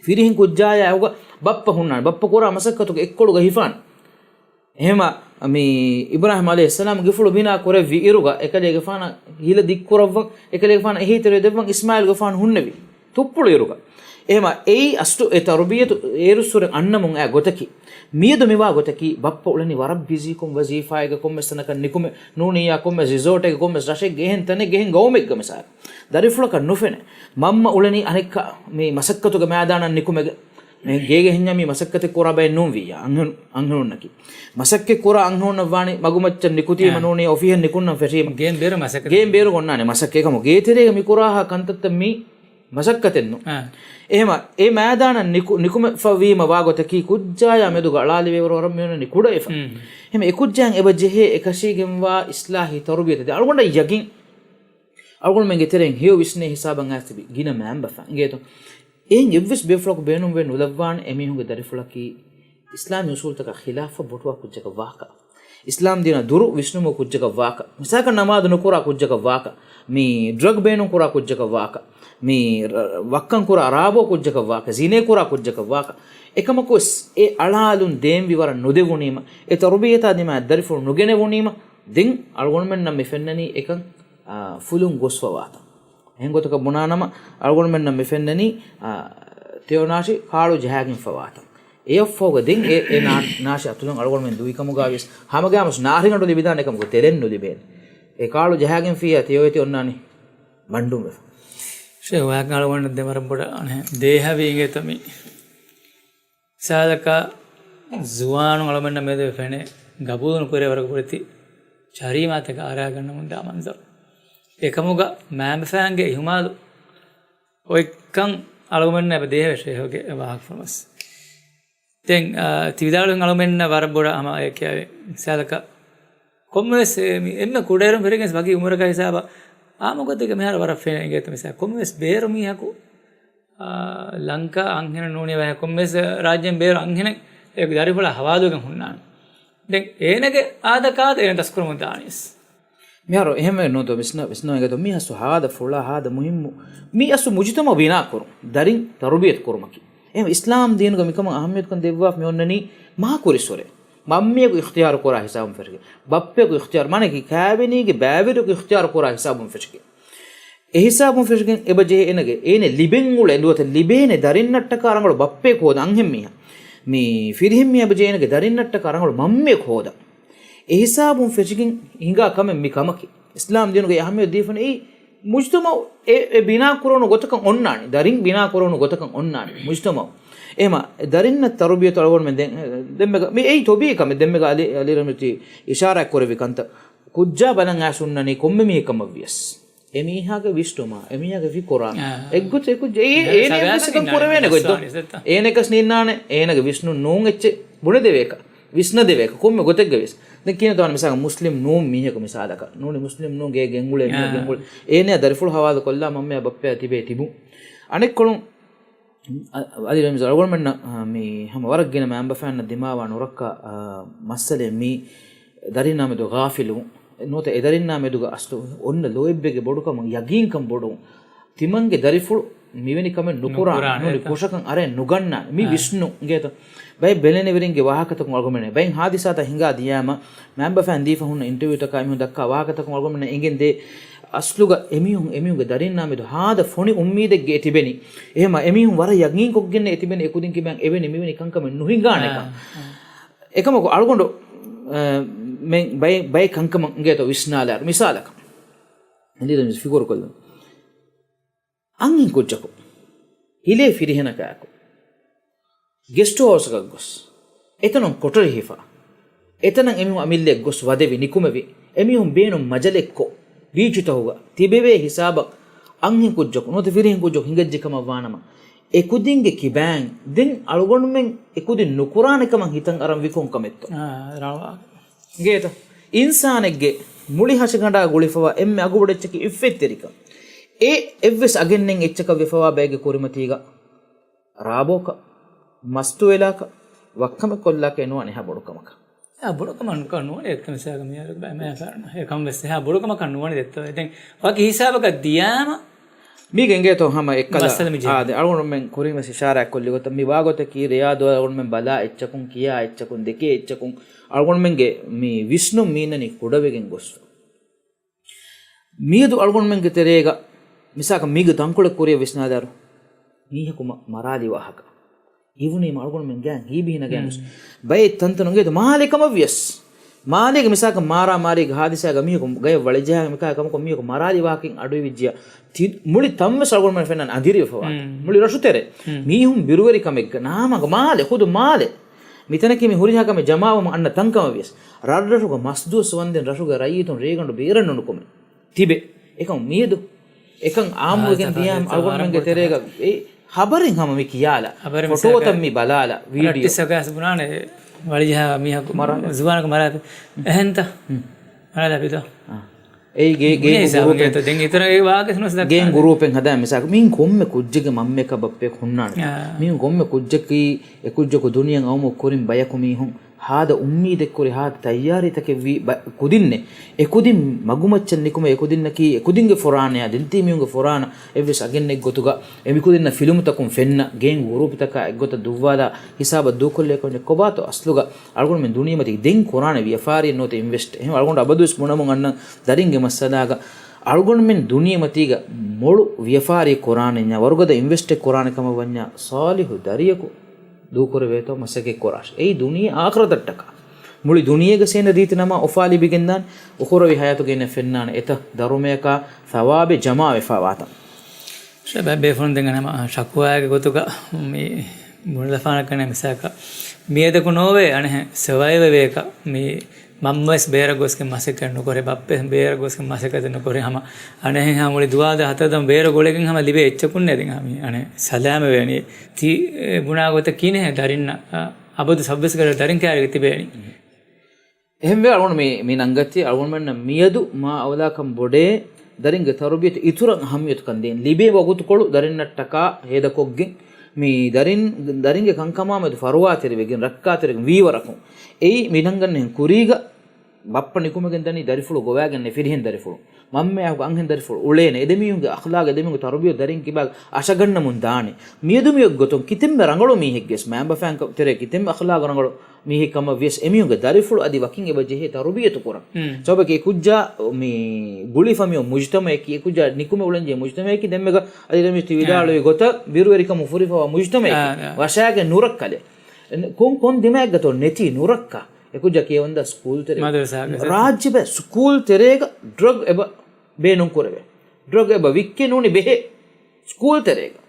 ފިރިހެން ކުއްޖާޔާ އެހުގަ ބައްޕަ ހުންނާނެ. ބައްޕަ ކުރާ މަސައްކަތުގެ އެއްކޮޅުގަ ހިފާނެ. އެހެމަ މި އިބްރާހީމް ޢަލައިހިއްސަލާމް ގެފުޅު ބިނާ ކުރެއްވި އިރުގަ އެކަލޭގެފާނަށް ހިލަ ދިއްކުރައްވަން، އެކަލޭގެފާނަށް އެހީތެރިވެ ދެއްވަން އިސްމާޢީލްގެފާނު ހުންނެވި. ތުއްޕުޅު އިރުގަ. އެހެމަ އެއީ އަސްލު އެ ތަރުބިޔަތު އޭރުއްސުރެ އަންނަމުން އައި ގޮތަކީ. މިއަދު މިވާ ގޮތަކީ ބައްޕަ އުޅެނީ ވަރަށް ބިޒީކޮށް ވަޒީފާއެއްގަ ކޮންމެސް ތަނަކަށް ނިކުމެ، ނޫނިއްޔާ ކޮންމެސް ރިސޯޓެއްގަ ކޮންމެސް ރަށެއްގެ އެހެން ތަނެއްގެ އެހެން ގައުމެއްގަ މިސާލު. ދަރިފުޅަކަށް ނުފެނޭ. މަންމަ އުޅެނީ އަނެއްކާ މި މަސައްކަތުގެ މައިދާނަށް ނިކުމެގެން. މި ގޭގެ ހިންޏާ މި މަސައްކަތެއް ކުރާ ބައެއް ނޫން ވިއްޔާ. އަންހެނު-، އަންހެނުންނަކީ. މަސައްކަތް ކުރާ އަންހެނުންނަށް ވާނީ މަގުމައްޗަށް ނިކުތީމަ އާ. ނޫނީ އޮފީހަށް ނިކުންނަން ފެށީމަ. ގޭން ބޭރު މަސައްކަތް. ގޭން ބޭރު އޮންނާނެ މަސައްކަތް. އެކަމު ގޭތެރޭގަ މި ކުރާހާ ކަންތައްތައް މި މަސައްކަތެއްނު. އާ. އެހެމަ އެ މައިދާނަށް ނިކު-، ނިކުމެފަވީމަ ވާގޮތަކީ ކުއްޖާޔާ މެދުގަ އަޅާލެވޭވަރު ވަރަށް މިއޮންނަނީ ކުޑަވެފަ. އެހެމަ އެ ކުއްޖާއިން އެބަ ޖެހޭ އެކަށީގެންވާ އިސްލާހީ ތަރުބިޔަތަށް ދެ އަޅުގަނޑަށް ޔަގީން. އަޅުގަނޑުމެންގެ ތެރެއިން ހެޔޮ ވިސްނޭ ހިސާބަށް އައިސް ތިބި ގިނަ މައިންބަފަ އިނގޭތޯ. އެހެން އެއްވެސް ބޭފުޅަކު ބޭނުންވެ ނުލައްވާނެ އެމީހުންގެ ދަރިފުޅަކީ އިސްލާމީ އުސޫލުތަކާ ޚިލާފަށް ބޮޓުވާ ކުއްޖަކަށް ވާކަށް، އިސްލާމް ދީނާ ދުރު ވިސްނުމު ކުއްޖަކަށް ވާކަށް، މިސާލަކަށް ނަމާދު ނުކުރާ ކުއްޖަކަށް ވާކަށް، މި ޑްރަގް ބޭނުން ކުރާ ކުއްޖަކަށް ވާކަށް، މި ރަ-، ވައްކަން ކުރާ ރާބޯ ކުއްޖަކަށް ވާކަށް، ޒިނޭ ކުރާ ކުއްޖަކަށް ވާކަށް، އެކަމަކުވެސް އެ އަޅާލުން ދޭން ވިވަރަށް ނުދެވުނީމަ، އެ ތަރުބިޔަތާ ދިމާ ދަރިފުޅު ނުގެނެވުނީމަ، ދެން އަޅުގަނޑުމެންނަށް މި ފެންނަނީ އެކަން، އާ، ފުލުން ގޮސްފަވާތަން. އެހެން ގޮތަކަށް ބުނާނަމަ، އަޅުގަނޑުމެންނަށް މި ފެންނަނީ، އާ، ތެޔޮ ނާށި ކާޅު ޖަހާގެން ފަވާތަން. އެއަށްފަހުގަ ދެން އެ، އެ ނާ-، ނާށި އަތުލުން އަޅުގަނޑުމެން ދުވިކަމުގަ ވިޔަސް ހަމަގައިމުސް ނާރިގަނޑު ލިބިދާނެ ކަމަކު ތެލެއް ނުލިބޭނެ. އެ ކާޅު ޖަހާގެންފިއްޔާ ތެޔޮ އެތި އޮންނާނީ ބަނޑުން ވެފަ. ޝޭހް ވާހަކަ އަޅުގަނޑަށް ދެމަރަށް ބޮޑަށް އަނެއް ދޭހަވީ އިނގޭތޯ މި. މިސާލަކަށް ޒުވާނުން އަޅުމެންނަށް މެދުވެ ފެނޭ ގަބޫލު ނުކުރޭ ވަރަކަށް ކުރެތި ޖަރީމާތަކަށް އަރާގަންނަމުން ދާ މަންޒަރު. އެކަމުގަ މައިންބަފައިންގެ އިހުމާލު އޮތްކަން އަޅުގަމެންނަށް އެބަ ދޭހަވޭ ޝޭހުގެ ވާހަކަފުޅުން ވެސް. ދެން، އާ، ތި ވިދާޅުވި އަޅުމެންނަށް ވަރަށް ބޮޑަށް ހަމަ އެ ކިޔާވި. މިސާލަކަށް ކޮންމެވެސް އެ މި-، އެންމެ ކުޑައިރުން ފެށިގެން ވަކި އުމުރަކާ ހިސާބަށް އާއްމު ގޮތެއްގަ މިހާރު ވަރަށް ފެނޭ އިނގޭތޯ މިސާލަކަށް ކޮންމެވެސް ބޭރު މީހަކު، އާ، ލަންކާ އަންހެނެއް ނޫނީ ވަހެއް ކޮންމެވެސް ރާއްޖޭން ބޭރު އަންހެނެއް އެ ދަރިފުޅާ ހަވާލުވެގެން ހުންނާނެ. ދެން އޭނަގެ އާދަކާދަ އޭނަ ދަސްކުރަމުން ދާނީސް. މިހާރު އެހެންވެ ނޫންތޯ ވިސްނަ-، ވިސްނަވަން އެނގޭތޯ މީ އަސްލު ހާދަ ފުޅާ ހާދަ މުހިއްމު މީ އަސްލު މުޖުތަމަޢު ބިނާ ކުރުން، ދަރިން ތަރުބިޔަތު ކުރުމަކީ. އެހެން އިސްލާމް ދީނުގަ މިކަމަށް އަހައްމިޔަތުކަން ދެއްވާފަ މި އޮންނަނީ މާ ކުރިސްވަރެއް. މަންމިޔަކު އިޚްތިޔާރު ކުރާ ހިސާބުން ފެށިގެން، ބައްޕަޔަކު އިޚްތިޔާރު، މާނައަކީ ކާވެނީގެ ބައިވެރިޔަކު އިޚްތިޔާރު ކުރާ ހިސާބުން ފެށިގެން. އެ ހިސާބުން ފެށިގެން އެބަ ޖެހޭ އޭނަގެ، އޭނަ ލިބެން އުޅޭ ނުވަތަ ލިބޭނެ ދަރިންނަށްޓަކާ ރަނގަޅު ބައްޕަޔަކު ހޯދަން އަންހެން މީހާ. މި ފިރިހެން މީހާ އެބަ ޖެހޭ އޭނަގެ ދަރިންނަށްޓަކާ ރަނގަޅު މަންމަޔަކު ހޯދަން. އެ ހިސާބުން ފެށިގެން ހިނގާ ކަމެއް މި ކަމަކީ. އިސްލާމް ދީނުގައި އަހައްމިޔަތު ދީފަން އެއީ މުޖްތަމަޢު އެ، އެ ބިނާ ކުރެވުނު ގޮތަކަށް އޮންނާނެ. ދަރިން ބިނާ ކުރެވުނު ގޮތަކަށް އޮންނާނެ މުޖްތަމަޢު. އެހެމަ ދަރިންނަށް ތަރުބިޔަތު އަޅުގަނޑުމެން ދެން، ދެންމެގަ، މި އެއީ ތޮބީޢީ ކަމެއް. ދެންމެގަ އަލި، އަލީ ރަމްތީ އިޝާރާތް ކުރެއްވި ކަންތައް. ކުއްޖާ ބަލަން އައިސް ހުންނަނީ ކޮންމެ މީހެއް ކަމަށް ވިޔަސް. އެމީހާގެ ވިސްނުމާ، އެމީހާގެ ފިކުރާ، އާ. އެއްގޮތަށް އެކު ޖެ-، އޭ-، އޭނަ އެއްވެސް އެކަން ކުރެވޭނެ ގޮތް ދޯ؟ އޭނަ އެކަސް ނީންނާނެ، އޭނަގެ ވިސްނުން ނޫން އެއްޗެއް ބުނެދެވޭކަށް، ވިސްނަދެވޭކަށް، ކޮންމެ ގޮތެއްގަ ވިޔަސް. ދެން ކިޔަން ތާނަ މިސާލަކަށް މުސްލިމް ނޫން މީހަކު މިސާލަކަށް، ނޫނީ މުސްލިމް ނޫން ގޭ ގެންގުޅޭ މީހަކު އާ. ގެންގުޅޭ. އޭނަޔާ ދަރިފުޅު ހަވާލު ކޮށްލާ މަންމަޔާ ބައްޕަޔާ ތިބޭ ތިބުން. އަނެއްކޮޅުން އަ-، އަލީ ރަމްޒީ އަޅުގަނޑުމެންނަށް، އާ، މި ހަމަ ވަރަށް ގިނަ މައިންބަފައިންނަށް ދިމާވާ ނުރައްކާ، އާ، މައްސަލައެއް މީ ދަރިންނާ މެދު ޣާފިލުވުން. ނުވަތަ އެ ދަރިންނާ މެދުގަ އަސްލު އޮންނަ ލޯތްބެއްގެ ބޮޑުކަމުން ޔަގީންކަން ބޮޑުވުން. ތިމަންގެ ދަރިފުޅު މިވެނި ކަމެއް ނުކުރާ، ނުކުރާނެ، ނޫނީ ކުށަކަށް އަރައެއް ނުގަންނާނެ. މި އާ. ވިސްނުން އިނގޭތަ؟ ބައެއް ބެލެނިވެރިންގެ ވާހަކަތަކުން އަޅުގަނޑުމެން ބައެއް ހާދިސާތައް ހިނގާ ދިޔާމަ، މައިންބަފައިން ދީފަ ހުންނަ އިންޓަވިއުތަކާ އެމީހުން ދައްކާ ވާހަކަތަކުން އަޅުގަނޑުމެންނަށް އެނގެންދޭ، އަސްލުގަ އެމީހުން، އެމީހުންގެ ދަރިންނާ މެދު ހާދަ ފޮނި އުއްމީދެއްގެ އެ ތިބެނީ. އެހެމަ އެމީހުން ވަރަށް ޔަގީންކޮށްގެންނެ އެ ތިބެނީ އެކުދިން ކިބައިން އެވެނި މިވެނި ކަންކަމެއް ނުހިނގާނެކަން. އާ. އެކަމަކު އަޅުގަނޑު، އަ، މެ-، ބައެއް، ބައެއް ކަންކަމަށް އިނގޭތޯ ވިސްނާލާރު. މިސާލަކަށް، އަލީ ރަމްޒީ ފިކުރުކޮށްލުން. އަންހެން ކުއްޖަކު ހިލޭ ފިރިހެނަކާއެކު ގެސްޓް ހައުސަކަށް ގޮސް، އެތަނުން ކޮޓަރި ހިފާ، އެތަނަށް އެމީހުން އަމިއްލައަށް ގޮސް ވަދެވި ނިކުމެވި، އެމީހުން ބޭނުން މަޖަލެއްކޮށް، ބީޗުތަކުގަ ތިބެވޭ ހިސާބަށް އަންހެން ކުއްޖަކު ނުވަތަ ފިރިހެން ކުއްޖަކު ހިނގައްޖެ ކަމަށް ވާނަމަ، އެކުދިންގެ ކިބައިން ދެން އަޅުގަނޑުމެން އެކުދިން ނުކުރާނެ ކަމަށް ހިތަށް އަރަން ވި ކޮން ކަމެއްތޯ؟ އާ، ރާވާ. އިނގޭތަ؟ އިންސާނެއްގެ މުޅި ހަށިގަނޑާ ގުޅިފަވާ އެންމެ އަގުބޮޑު އެއްޗަކީ އިއްފަތްތެރިކަން. އެ އެއްވެސް އަގެއް ނެތް އެއްޗަކަށް ވެފަވާ ބައެއްގެ ކުރިމަތީގަ ރާބޯކަށް، މަސްތުވެލާކަށް، ވައްކަމެއް ކޮށްލާކަށް ނުވާނެ އެހާ ބޮޑު ކަމަކަށް. އާ، ބޮޑު ކަމަށް ނުކަން ނުވަނީ އެއްކަން ސާގަ މިޔާރު ބައި މޭ ފަރުނަ. އެކަން ވެސް އެހާ ބޮޑު ކަމަކަށް ނުވަނީ ދެއްތޯ. ދެން ވަކި ހިސާބަކަށް ދިޔާމަ މީގެ އިނގޭތޯ ހަމަ އެއްކަލަ މައްސަލަ މި ޖެހޭ. އާ، ދެ އަޅުގަނޑުމެން ކުރިން ވެސް އިޝާރާތް ކޮށްލި ގޮތަށް މި ވާގޮތަކީ ރެޔާ ދުވަހު އަޅުގަނޑުމެން ބަލާ އެއްޗަކުން، ކިޔާ އެއްޗަކުން، ދެކޭ އެއްޗަކުން އަޅުގަނޑުމެންގެ މި ވިސްނުން މީނަނީ ކުޑަވެގެން ގޮސްފަ. މިއަދު އަޅުގަނޑުމެންގެ ތެރޭގަ މިސާލަކަށް މީގެ ތަންކޮޅެއް ކުރިއަށް ވިސްނާލާރު. މީހަކު މަ-، މަރާލި ވާހަކަ. ހީވުނީމަ އަޅުގަނޑުމެން ގާތް ހީބިހިނަގައި ނުސް. ބައެއް ތަންތަނުން އިނގޭތޯ މާލެ ކަމަށްވިޔަސް. މާލޭގެ މިސާލަކަށް މާރާމާރީގެ ހާދިސާގަ މީހަކު ގަޔަށް ވަޅިޖަހާ މިކާ ކަމަކު މީހަކު މަރާލި ވާހަކައިން އަޑުއިވިއްޖިޔާ ތި-، މުޅި ތަންވެސް އަޅުގަނޑުމެން ފެންނަން އަނދިރިވެފަވާ. މުޅި ރަށުތެރެ. މީހުން ބިރުވެރިކަމެއްގަ ނާމަގަ މާލެ، ޚުދު މާލެ. މިތަނަކީ މި ހުރިހާ ކަމެއް ޖަމާވަމުން އަންނަ ތަންކަމަށްވިޔަސް، ރަށްރަށުގަ މަސްދުވަސް ވަންދެން ރަށުގެ ރައްޔިތުން ރޭގަނޑު ބޭރަށް ނުނުކުމެ ތިބެ. އެކަމު މިއަދު އެކަން އާއްމުވެގެން ދިޔައިމަ އަޅުގަނޑުމެންގެ ތެރޭގަ އެ ޚަބަރެއް ހަމަ މި ކިޔާލާ، ފޮޓޯތައް މި ބަލާލާ، ވީޑިއޯ. ރައްޓިސް އަގާސް ބުނާނެ ވަޅިޖަހާ މީހަކު ޒުވާނަކު މަރާތި. އެހެންތަ؟ މަރާލާ ބިދޯ. އާ. އެއީ ގޭ، ގޭ ގުރޫޕެއް. ދެން އިތުރަށް ވާގެ ނުސް ދައްކާ. ގޭ ގުރޫޕެއް ހަދާ މިސާލަކަށް، މީން ކޮންމެ ކުއްޖެއްގެ މަންމައަކާ ބައްޕައަކާ ހުންނާނެ. އާ. މީން ކޮންމެ ކުއްޖަކީ، އެ ކުއްޖަކު ދުނިޔެއަށް އައުމަށް ކުރިން ބަޔަކު މީހުން ހާދަ އުއްމީދެއްކުރި، ހާދަ ތައްޔާރީތަކެއްވީ ބަ-، ކުދިންނެއް. އެ ކުދިން މަގުމައްޗަށް ނިކުމެ، އެ ކުދިންނަކީ އެ ކުދިންގެ ފުރާނަޔާ، ދެންތީ މީހުންގެ ފުރާނަ އެއްވެސް އަގެއް ނެތް ގޮތުގަ، އެ މިކުދިންނަށް ފިލުމުތަކުން ފެންނަ، ގޭން ގުރޫޕްތަކާ އެއްގޮތަށް ދުއްވާލާ ހިސާބަށް ދޫކޮށްލޭ ކޮންމެ ކޮބާތޯ އަސްލުގަ އަޅުގަނޑުމެން ދުނިޔެމަތީގަ ދެން ކުރާނެ ވިޔަފާރިއެއް ނުވަތަ އިންވެސްޓް. އެހެން އަޅުގަނޑު އަބަދުވެސް ބުނަމުން އަންނަ ދަރިންގެ މައްސަލާގަ އަޅުގަނޑުމެން ދުނިޔެމަތީގަ މޮޅު ވިޔަފާރިއެއް ކުރާނެ ވަރުގަދަ އިންވެސްޓެއް ކުރާނެ ކަމަށް ވަންޏާ ސާލިހު ދަރިޔަކު ދޫކުރެވޭތޯ މަސައްކަތް ކުރާށި. އެއީ ދުނިޔެ އާޚިރަތަށްޓަކާ. މުޅި ދުނިޔޭގަ ސޭނަ ރީތި ނަމާ އުފާ ލިބިގެންދާނެ، އުޚުރަވީ ހަޔާތުގަ އިންނަ ފެންނާނެ އެތައް ދަރުމަޔަކާ ސަވާބެއް ޖަމާވެފަ ވާތަން. ޝަބާބް ބޭފުޅުން ދެން އަނެއް ޝަކުވާއެއްގެ ގޮތުގަ މި ބުނެލަފާނަކަން މިސާކަށް މިއަދަކު ނޯވޭ އަނެއް ސަވައިވެވޭކަށް މި މަންމަވެސް ބޭރަށް ގޮސްގެން މަސައްކަތް ނުކުރޭ، ބައްޕަވެސް ބޭރަށް ގޮސްގެން މަސައްކަތެއް ނުކުރޭ. ހަމަ އަނެއްހެން ހަމަ މުޅި ދުވާލު ދާ ހަތަރު ދަމު ބޭރަށް ގުޅިގެން ހަމަ ލިބޭ އެއްޗަކުންނޭ ދެން ހަމަ އަނެއް ސަލާމަތް ވެ އަނެއް. ތި ބުނާ ގޮތަށް ކިހިނެއް ދަރިންނަށް އަބަދު ސަބްވެސް ގަޑި ދަރިން ކައިރިގަ ތިބޭނީ. އެހެންވެ އަޅުގަނޑު މި، މި ނަންގަތީ އަޅުގަނޑުމެންނަށް މިއަދު މާ އައުލާކަން ބޮޑޭ ދަރިންގެ ތަރުބިޔަތު އިތުރަށް އަހައްމިޔަތުކަން ދޭން. ލިބޭ ވަގުތުކޮޅު ދަރިންނަށްޓަކާ ހޭދަކޮށްގެން މި ދަރިން، ދަރިންގެ ކަންކަމާމެދު ފަރުވާތެރިވެގެން ރައްކާތެރިވެގެން ވީވަރަކުން. އެއީ މި ނަންގަންނަހެން ކުރީގަ ބައްޕަ ނިކުމެގެން ދަނީ ދަރިފުޅު ގޮވާގެންނޭ ފިރިހެން ދަރިފުޅު. މަންމައާއެކު އަންހެން ދަރިފުޅު އުޅޭނެ. އެދެމީހުންގެ އަޚްލާގް، އެދެމީހުންގެ ތަރުބިޔަތު ދަރިން ކިބާގަ އަށަގަންނަމުން ދާނެ. މިއަދު މިއޮތް ގޮތުން ކިތަންމެ ރަނގަޅު މީހެއްގެސް މައިންބަފައިން ތެރޭ ކިތަންމެ އަޚްލާގް ރަނގަޅު މީހެއް ކަމަށް ވިޔަސް އެމީހުންގެ ދަރިފުޅު އަދި ވަކިން އެބަ ޖެހޭ ތަރުބިޔަތު ކުރަން. ސަބަބަކީ އެ ކުއްޖާ މި ގުޅިފަ މިއޮތް މުޖުތަމައަކީ، އެ ކުއްޖާ ނިކުމެ އުޅެންޖެހޭ މުޖުތަމައަކީ ދެންމެގަ އަދި ދެންމެ ތި ވިދާޅުވި ގޮތަށް ބިރުވެރިކަމުން ފުރިފަވާ މުޖުތަމައެކޭ. ވަށާގެން ނުރައްކަލެއް. ކޮން، ކޮން ދިމާއެއްގަތޯ ނެތީ ނުރައްކާ؟ އެ ކުއްޖާ ކިޔަވަންދާ ސްކޫލް ތެރޭ. ރާއްޖެ ބައި ސްކޫލް ތެރޭގަ ޑްރަގް އެބަ ބޭނުން ކުރެވޭ. ޑްރަގް އެބަ ވިއްކޭ ނޫނީ ބެހޭ. ސްކޫލް ތެރޭގަ.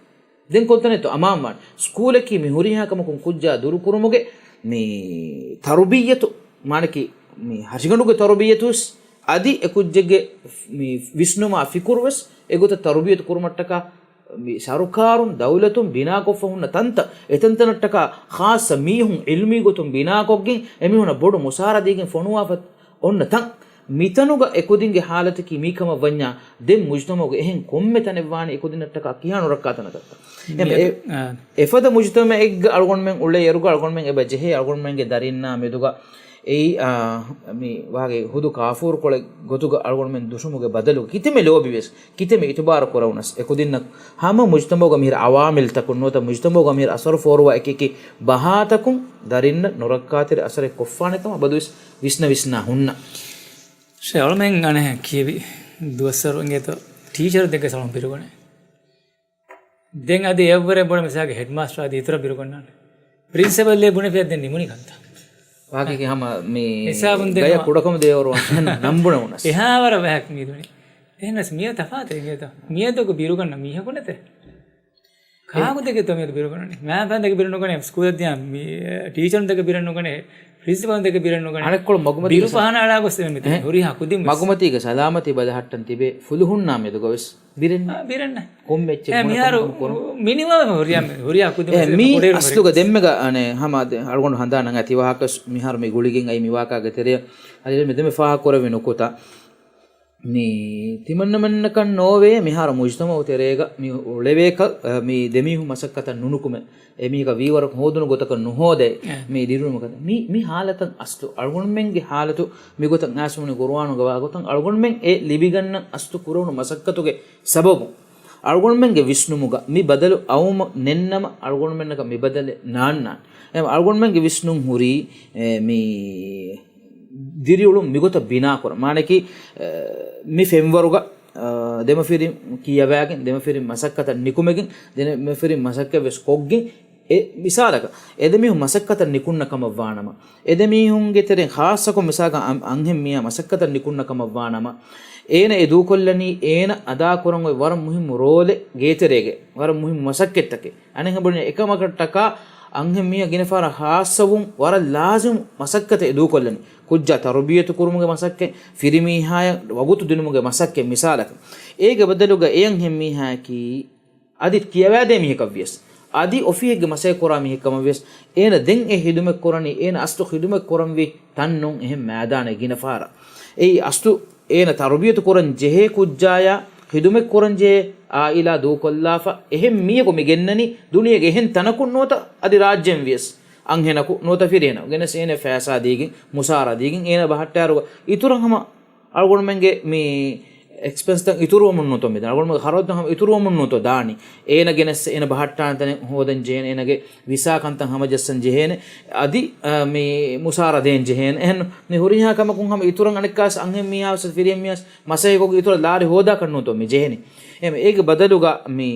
ދެން ކޮންތަނެއްތޯ އަމާންވާން؟ ސްކޫލަކީ މި ހުރިހާ ކަމަކުން ކުއްޖާ ދުރުކުރުމުގެ މި ތަރުބިއްޔަތު، މާނަކީ މި ހަށިގަނޑުގެ ތަރުބިއްޔަތުވެސް، އަދި އެ ކުއްޖެއްގެ މި ވިސްނުމާ ފިކުރުވެސް އެގޮތަށް ތަރުބިއްޔަތު ކުރުމަށްޓަކާ މި ސަރުކާރުން، ދައުލަތުން ބިނާކޮށްފަ ހުންނަ ތަންތަން، އެތަންތަނަށްޓަކާ ޚާއްޞަ މީހުން ޢިލްމީ ގޮތުން ބިނާކޮށްގެން، އެމީހުނަށް ބޮޑު މުސާރަ ދީގެން ފޮނުވާފަ އޮންނަ ތަން. މިތަނުގަ އެކުދިންގެ ޙާލަތަކީ މީ ކަމަށް ވަންޏާ، ދެން މުޖުތަމަޢުގެ އެހެން ކޮންމެ ތަނެއް ވާނީ އެކުދިންނަށްޓަކާ ކިހާ ނުރައްކާ ތަނަކަށްތަ؟ އެ، އާ. އެފަދަ މުޖުތަމަޢެއްގަ އަޅުގަނޑުމެން އުޅޭ އިރުގަ އަޅުގަނޑުމެން އެބަ ޖެހޭ އަޅުގަނޑުމެންގެ ދަރިންނާ މެދުގަ އެއީ، އާ، މި ވާގެ ހުދު ކާފޫރުކޮޅެއް ގޮތުގަ އަޅުގަނޑުމެން ދުށުމުގެ ބަދަލު ކިތަންމެ ލޯބިވެސް، ކިތަންމެ އިތުބާރު ކުރެވުނަސް އެކުދިންނަށް ހަމަ މުޖުތަމަޢުގަ މިހިރަ ޢަވާމިލްތަކުން ނުވަތަ މުޖުތަމަޢުގަ މިހިރަ އަސަރު ފޯރުވާ އެކިއެކި ބަހާތަކުން ދަރިންނަށް ނުރައްކާތެރި އަސަރެއް ކޮށްފާނެ ކަމަށް އަބަދުވެސް ވިސްނަ ވިސްނާ ހުންނަ. ޝޭ އަޅުމެން އަނެއް ކިޔެވި ދުވަސްވަރު އިނގޭތޯ ޓީޗަރުން ދެން ސަޅުން ބިރުގަނެ. ދެން އަދި އެއަށްވުރެ ބޮޑަށް މިސާލަކަށް ހެޑްމާސްޓަރ އަދި އިތުރަށް ބިރުގަންނާނެ. ޕްރިންސިޕަލް ލޭ ބުނެފިއްޔާ ދެން ނިމުނީ ކަންތައް. ވާގިގެ ހަމަ މި ހިސާބުން ދެން ގަޔަށް ހަމަ ކުޑަކަމު ދޭވަރު ނަން ބުނެވުނަސް. އެހާވަރަށް ވަހަކަށް މި ދުނި. އެހެނަސް މިޔަ ތަފާތެއް އިނގޭތޯ. މިއަދަކު ބިރުގަންނަ މީހަކު ނެތޭ. ކާކު ދެކެ ތޮ މިއަދު ބިރުގަންނަނީ؟ މާފަން ދެކެ ބިރު ނުގަނެ، ސްކޫލަށް ދިޔަ މި، ޓީޗަރުން ދެކެ ބިރު ނުގަނެ، ޕްރިންސިޕަލް ދެކެ ބިރު ނުގަނެ. އަނެއްކޮޅު މަގުމަތީ ބިރު ފަހަނަ އަޅާ ގޮސް މި އެހެން. ހުރިހާ ކުދިން ވެސް. މަގުމަތީގެ ސަލާމަތީ ބަލަހައްޓަން ތިބޭ ފުލުހުންނާ މެދުގަ ވެސް ބިރެއް ނެތް. އާ، ބިރެއް ނެތް. ކޮންމެ އެއްޗެއް އެ، ބުނެ މިހާރު ކަމަކުން ކުރުން. މިނިމަމް ހުރިހާ، ހުރިހާ ކުދިން އެ، ވެސް މީ ކުޑައިރު ހުރިހާ. އަސްލުގަ ދެންމެގަ އަނެއް ހަމަ ދެ-، އަޅުގަނޑު ހަނދާން އަނގަ ތި ވާހަކަ މިހާރު މި ގުޅިގެން އައި މި ވާހަކަގެ ތެރެއަށް އަދި މި ދެންމެ ފާހަގަ ކުރެވި ނުކުތާ. މި ތިމަންނަމެންނަކަށް ނޯވޭ މިހާރު މުޖުތަމަޢު ތެރޭގަ މި އުޅެވޭކަށް، އަ، މި ދެމީހުން މަސައްކަތަށް ނުނުކުމެ. އެމީހަކަށް ވީވަރަކު ހޯދުނު ގޮތަކަށް ނުހޯދޭ. އެ. މި ދިރިއުޅުމަކަށް. މި، މި ހާލަތަށް އަސްލު އަޅުގަނޑުމެންގެ ހާލަތު މިގޮތަށް އައިސްމުނި ގުރުއާނުގަ ވާގޮތަށް އަޅުގަނޑުމެން އެ ލިބިގަންނަ އަސްލު ކުރެވުނު މަސައްކަތުގެ ސަބަބުން އަޅުގަނޑުމެންގެ ވިސްނުމުގަ މި ބަދަލު އައުމަށް ނެންނަމަ އަޅުގަނޑުމެންނަކަށް މި ބަދަލެއް ނާންނާނެ. އެ އަޅުގަނޑުމެންގެ ވިސްނުން ހުރީ، އެ، މި ދިރިއުޅުން މިގޮތަށް ބިނާކުރަން. މާނަކީ، އަ، މި ފެންވަރުގަ، އަ، ދެމަފިރިން ކިޔަވާގެން، ދެމަފިރިން މަސައްކަތަށް ނިކުމެގެން، ދެމަފިރިން މަސައްކަތް ވެސް ކޮށްގެން، އެ މިސާލަކަށް، އެ ދެމީހުން މަސައްކަތަށް ނިކުންނަ ކަމަށް ވާނަމަ، އެ ދެމީހުންގެ ތެރެއިން ޚާއްޞަކޮށް މިސާލަކަށް އަން-، އަންހެން މީހާ މަސައްކަތަށް ނިކުންނަ ކަމަށް ވާނަމަ، އޭނަ އެ ދޫކޮށްލަނީ އޭނަ އަދާކުރަން އޮތް ވަރަށް މުހިއްމު ރޯލެއް ގޭތެރޭގެ، ވަރަށް މުހިއްމު މަސައްކަތްތަކެއް. އަނެއްހެން ބުނީ އެކަމަކަށްޓަކާ އަންހެން މީހާ ގިނަ ފަހަރަށް ޚާއްޞަވުން ވަރަށް ލާޒިމު މަސައްކަތެއް އެ ދޫކޮށްލަނީ. ކުއްޖާ ތަރުބިޔަތު ކުރުމުގެ މަސައްކަތް، ފިރިމީހާޔަށް ވަގުތު ދިނުމުގެ މަސައްކަތް މިސާލަކަށް. އޭގެ ބަދަލުގަ އެ އަންހެން މީހާޔަކީ އަދި ކިޔަވާދޭ މީހަކަށްވިޔަސް، އަދި އޮފީހެއްގެ މަސައްކަތް ކުރާ މީހެއް ކަމަށްވިޔަސް، އޭނަ ދެން އެ ހިދުމަތް ކުރަނީ، އޭނަ އަސްލު ހިދުމަތް ކުރަންވީ ތަން ނޫން އެހެން މައިދާނެއް ގިނަ ފަހަރަށް. އެއީ އަސްލު އޭނަ ތަރުބިޔަތު ކުރަން ޖެހޭ ކުއްޖާޔާ، ހިދުމަތް ކުރަން ޖެހޭ އާއިލާ ދޫކޮށްލާފަ، އެހެން މީހަކު މި ގެންނަނީ ދުނިޔޭގެ އެހެން ތަނަކުން ނުވަތަ އަދި ރާއްޖޭން ވިޔަސް. އަންހެނަކު ނުވަތަ ފިރިހެނަކު ގެނެސް އޭނަ ފައިސާ ދީގެން، މުސާރަ ދީގެން އޭނަ ބަހައްޓާއިރުގަ އިތުރަށް ހަމަ އަޅުގަނޑުމެންގެ މި އެކްސްޕެންސްތައް އިތުރުވަމުން ނުތޯ މިދަނީ. އަޅުގަނޑުމެންގެ ޚަރަދުތައް ހަމަ އިތުރުވަމުން ނުތޯ ދާނީ. އޭނަ ގެނެސް އޭނަ ބަހައްޓާނެ ތަނެއް ހޯދަން ޖެހޭނެ، އޭނަގެ ވިސާ ކަންތައް ހަމަޖައްސަން ޖެހޭނެ، އަދި، އަ، މި މުސާރަ ދޭން ޖެހޭނެ. އެހެން މި ހުރިހާ ކަމަކުން ހަމަ އިތުރަށް އަނެއްކާސް އަންހެން މީހާ ވެސް ފިރިހެން މީހާ ވެސް މަސައްކަތްކޮށް އިތުރަށް ލާރި ހޯދާކަށް ނުތޯ މި ޖެހެނީ. އެހެން އޭގެ ބަދަލުގަ މި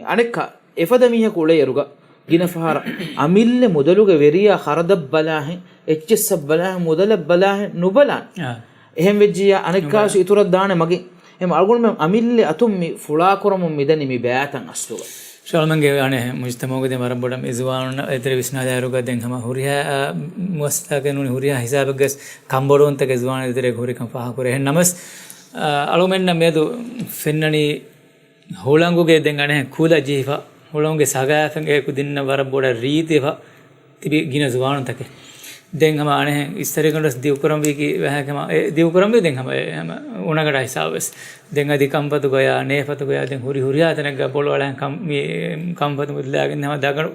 އަނެއްކާ އެފަދަ މީހަކު އުޅޭއިރުގަ ގިނަ ފަހަރަށް އަމިއްލަ މުދަލުގެ ވެރިޔާ ޚަރަދަށް ބަލާހެން، އެއްޗެއްސަށް ބަލާހެން، މުދަލަށް ބަލާހެން ނުބަލާނެ. އާ. އެހެން ވެއްޖިއްޔާ އަނެއްކާސް ނުބަލާނެ. އިތުރަށް ދާނެ މަގެއް. އެހެން އަޅުގަނޑުމެން އަމިއްލަ އަތުން މި ފުޅާކުރަމުން މިދަނީ މި ބައިތައް އަސްލުގަ. ޝާލްމަންގެ އަނެއް މުޖްތަމަޢުގަ ދެން ވަރަށް ބޮޑަށް މި ޒުވާނުންނަށް އެތެރެ ވިސްނާލާއިރުގަ ދެން ހަމަ ހުރިހާ، އާ، މުއައްސަސާގެ ނޫނީ ހުރިހާ ހިސާބެއްގަސް ކަންބޮޑުވުންތަކެއް ޒުވާނުން އެތެރޭގަ ހުރިކަން ފާހަގަކުރޭ. އެހެން ނަމަވެސް، އަ، އަޅުގަނޑުމެންނަށް މިއަދު ފެންނަނީ ހުޅަނގުގެ ދެން އަނެއް ކުލަ ޖެހިފަ، ހުޅަނގުގެ ސަގާފަތް އެކު ދިންނަ ވަރަށް ބޮޑަށް ރީތިވެފަ ތިބި ގިނަ ޒުވާނުންތަކެއް. ދެން ހަމަ އަނެއް އިސްތަށިގަނޑުވެސް ދިގުކުރަންވީކީ ވަހަކަމަ، އެ ދިގުކުރަންވީ ދެން ހަމަ އެ ހަމަ އުނަގަނޑާ ހިސާބުވެސް. ދެން އަދި ކަންފަތުގަޔާ، ނޭފަތުގަޔާ ދެން ހުރި ހުރިހާ ތަނެއްގަ ބޮޅު އަޅަން ކަން، މި ކަންފަތު މުދިލާގެން ހަމަ ދަގަނޑު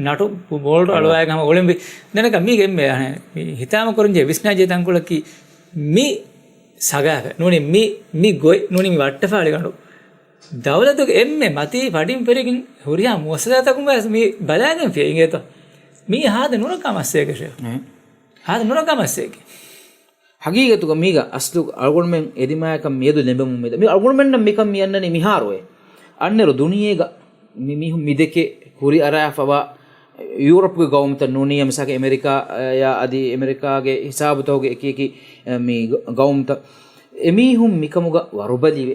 ނަޓު ބޯޅު އަޅުވާގެން ހަމަ އުޅެންވީ. ދެން މީގެ އެންމެ އަނެއް މި ހިތާމަ ކުރަންޖެހޭ ވިސްނާޖެހޭ ތަންކޮޅަކީ މި ސަގާފަތް ނޫނީ މި، މި ގޮތް ނޫނީ މި ވައްޓަފާޅިގަނޑު ދައުލަތުގެ އެންމެ މަތީ ފަޑިން ފެށިގެން ހުރިހާ މުއައްސަސާތަކުން ވެސް މި ބަލާގެންފިޔަ އިނގޭތޯ. މީ ހާދަ ނުރައްކާ މައްސަލައެއް ޝޭޚް. އެ. ހާދަ ނުރައްކާ މައްސަލައެއް. ހަގީގަތުގަ މީގަ އަސްލު އަޅުގަނޑުމެން އެދިމާޔަކަށް މިއަދު ލެނބެމުން މިދަނީ. މި އަޅުގަނޑުމެންނަށް މިކަން މި އަންނަނީ މިހާރުއޭ. އަންނައިރު ދުނިޔޭގަ މި މީހުން މިދެކޭ ކުރިއަރާފަވާ ޔޫރަޕްގެ ގައުމުތައް ނޫނީ މިސާލަކަށް އެމެރިކާ، އަ، އަދި އެމެރިކާގެ ހިސާބުތަކުގެ އެކި އެކި، އެ، މި ގަ-، ގައުމުތައް. އެމީހުން މިކަމުގަ ވަރުބަލިވެ.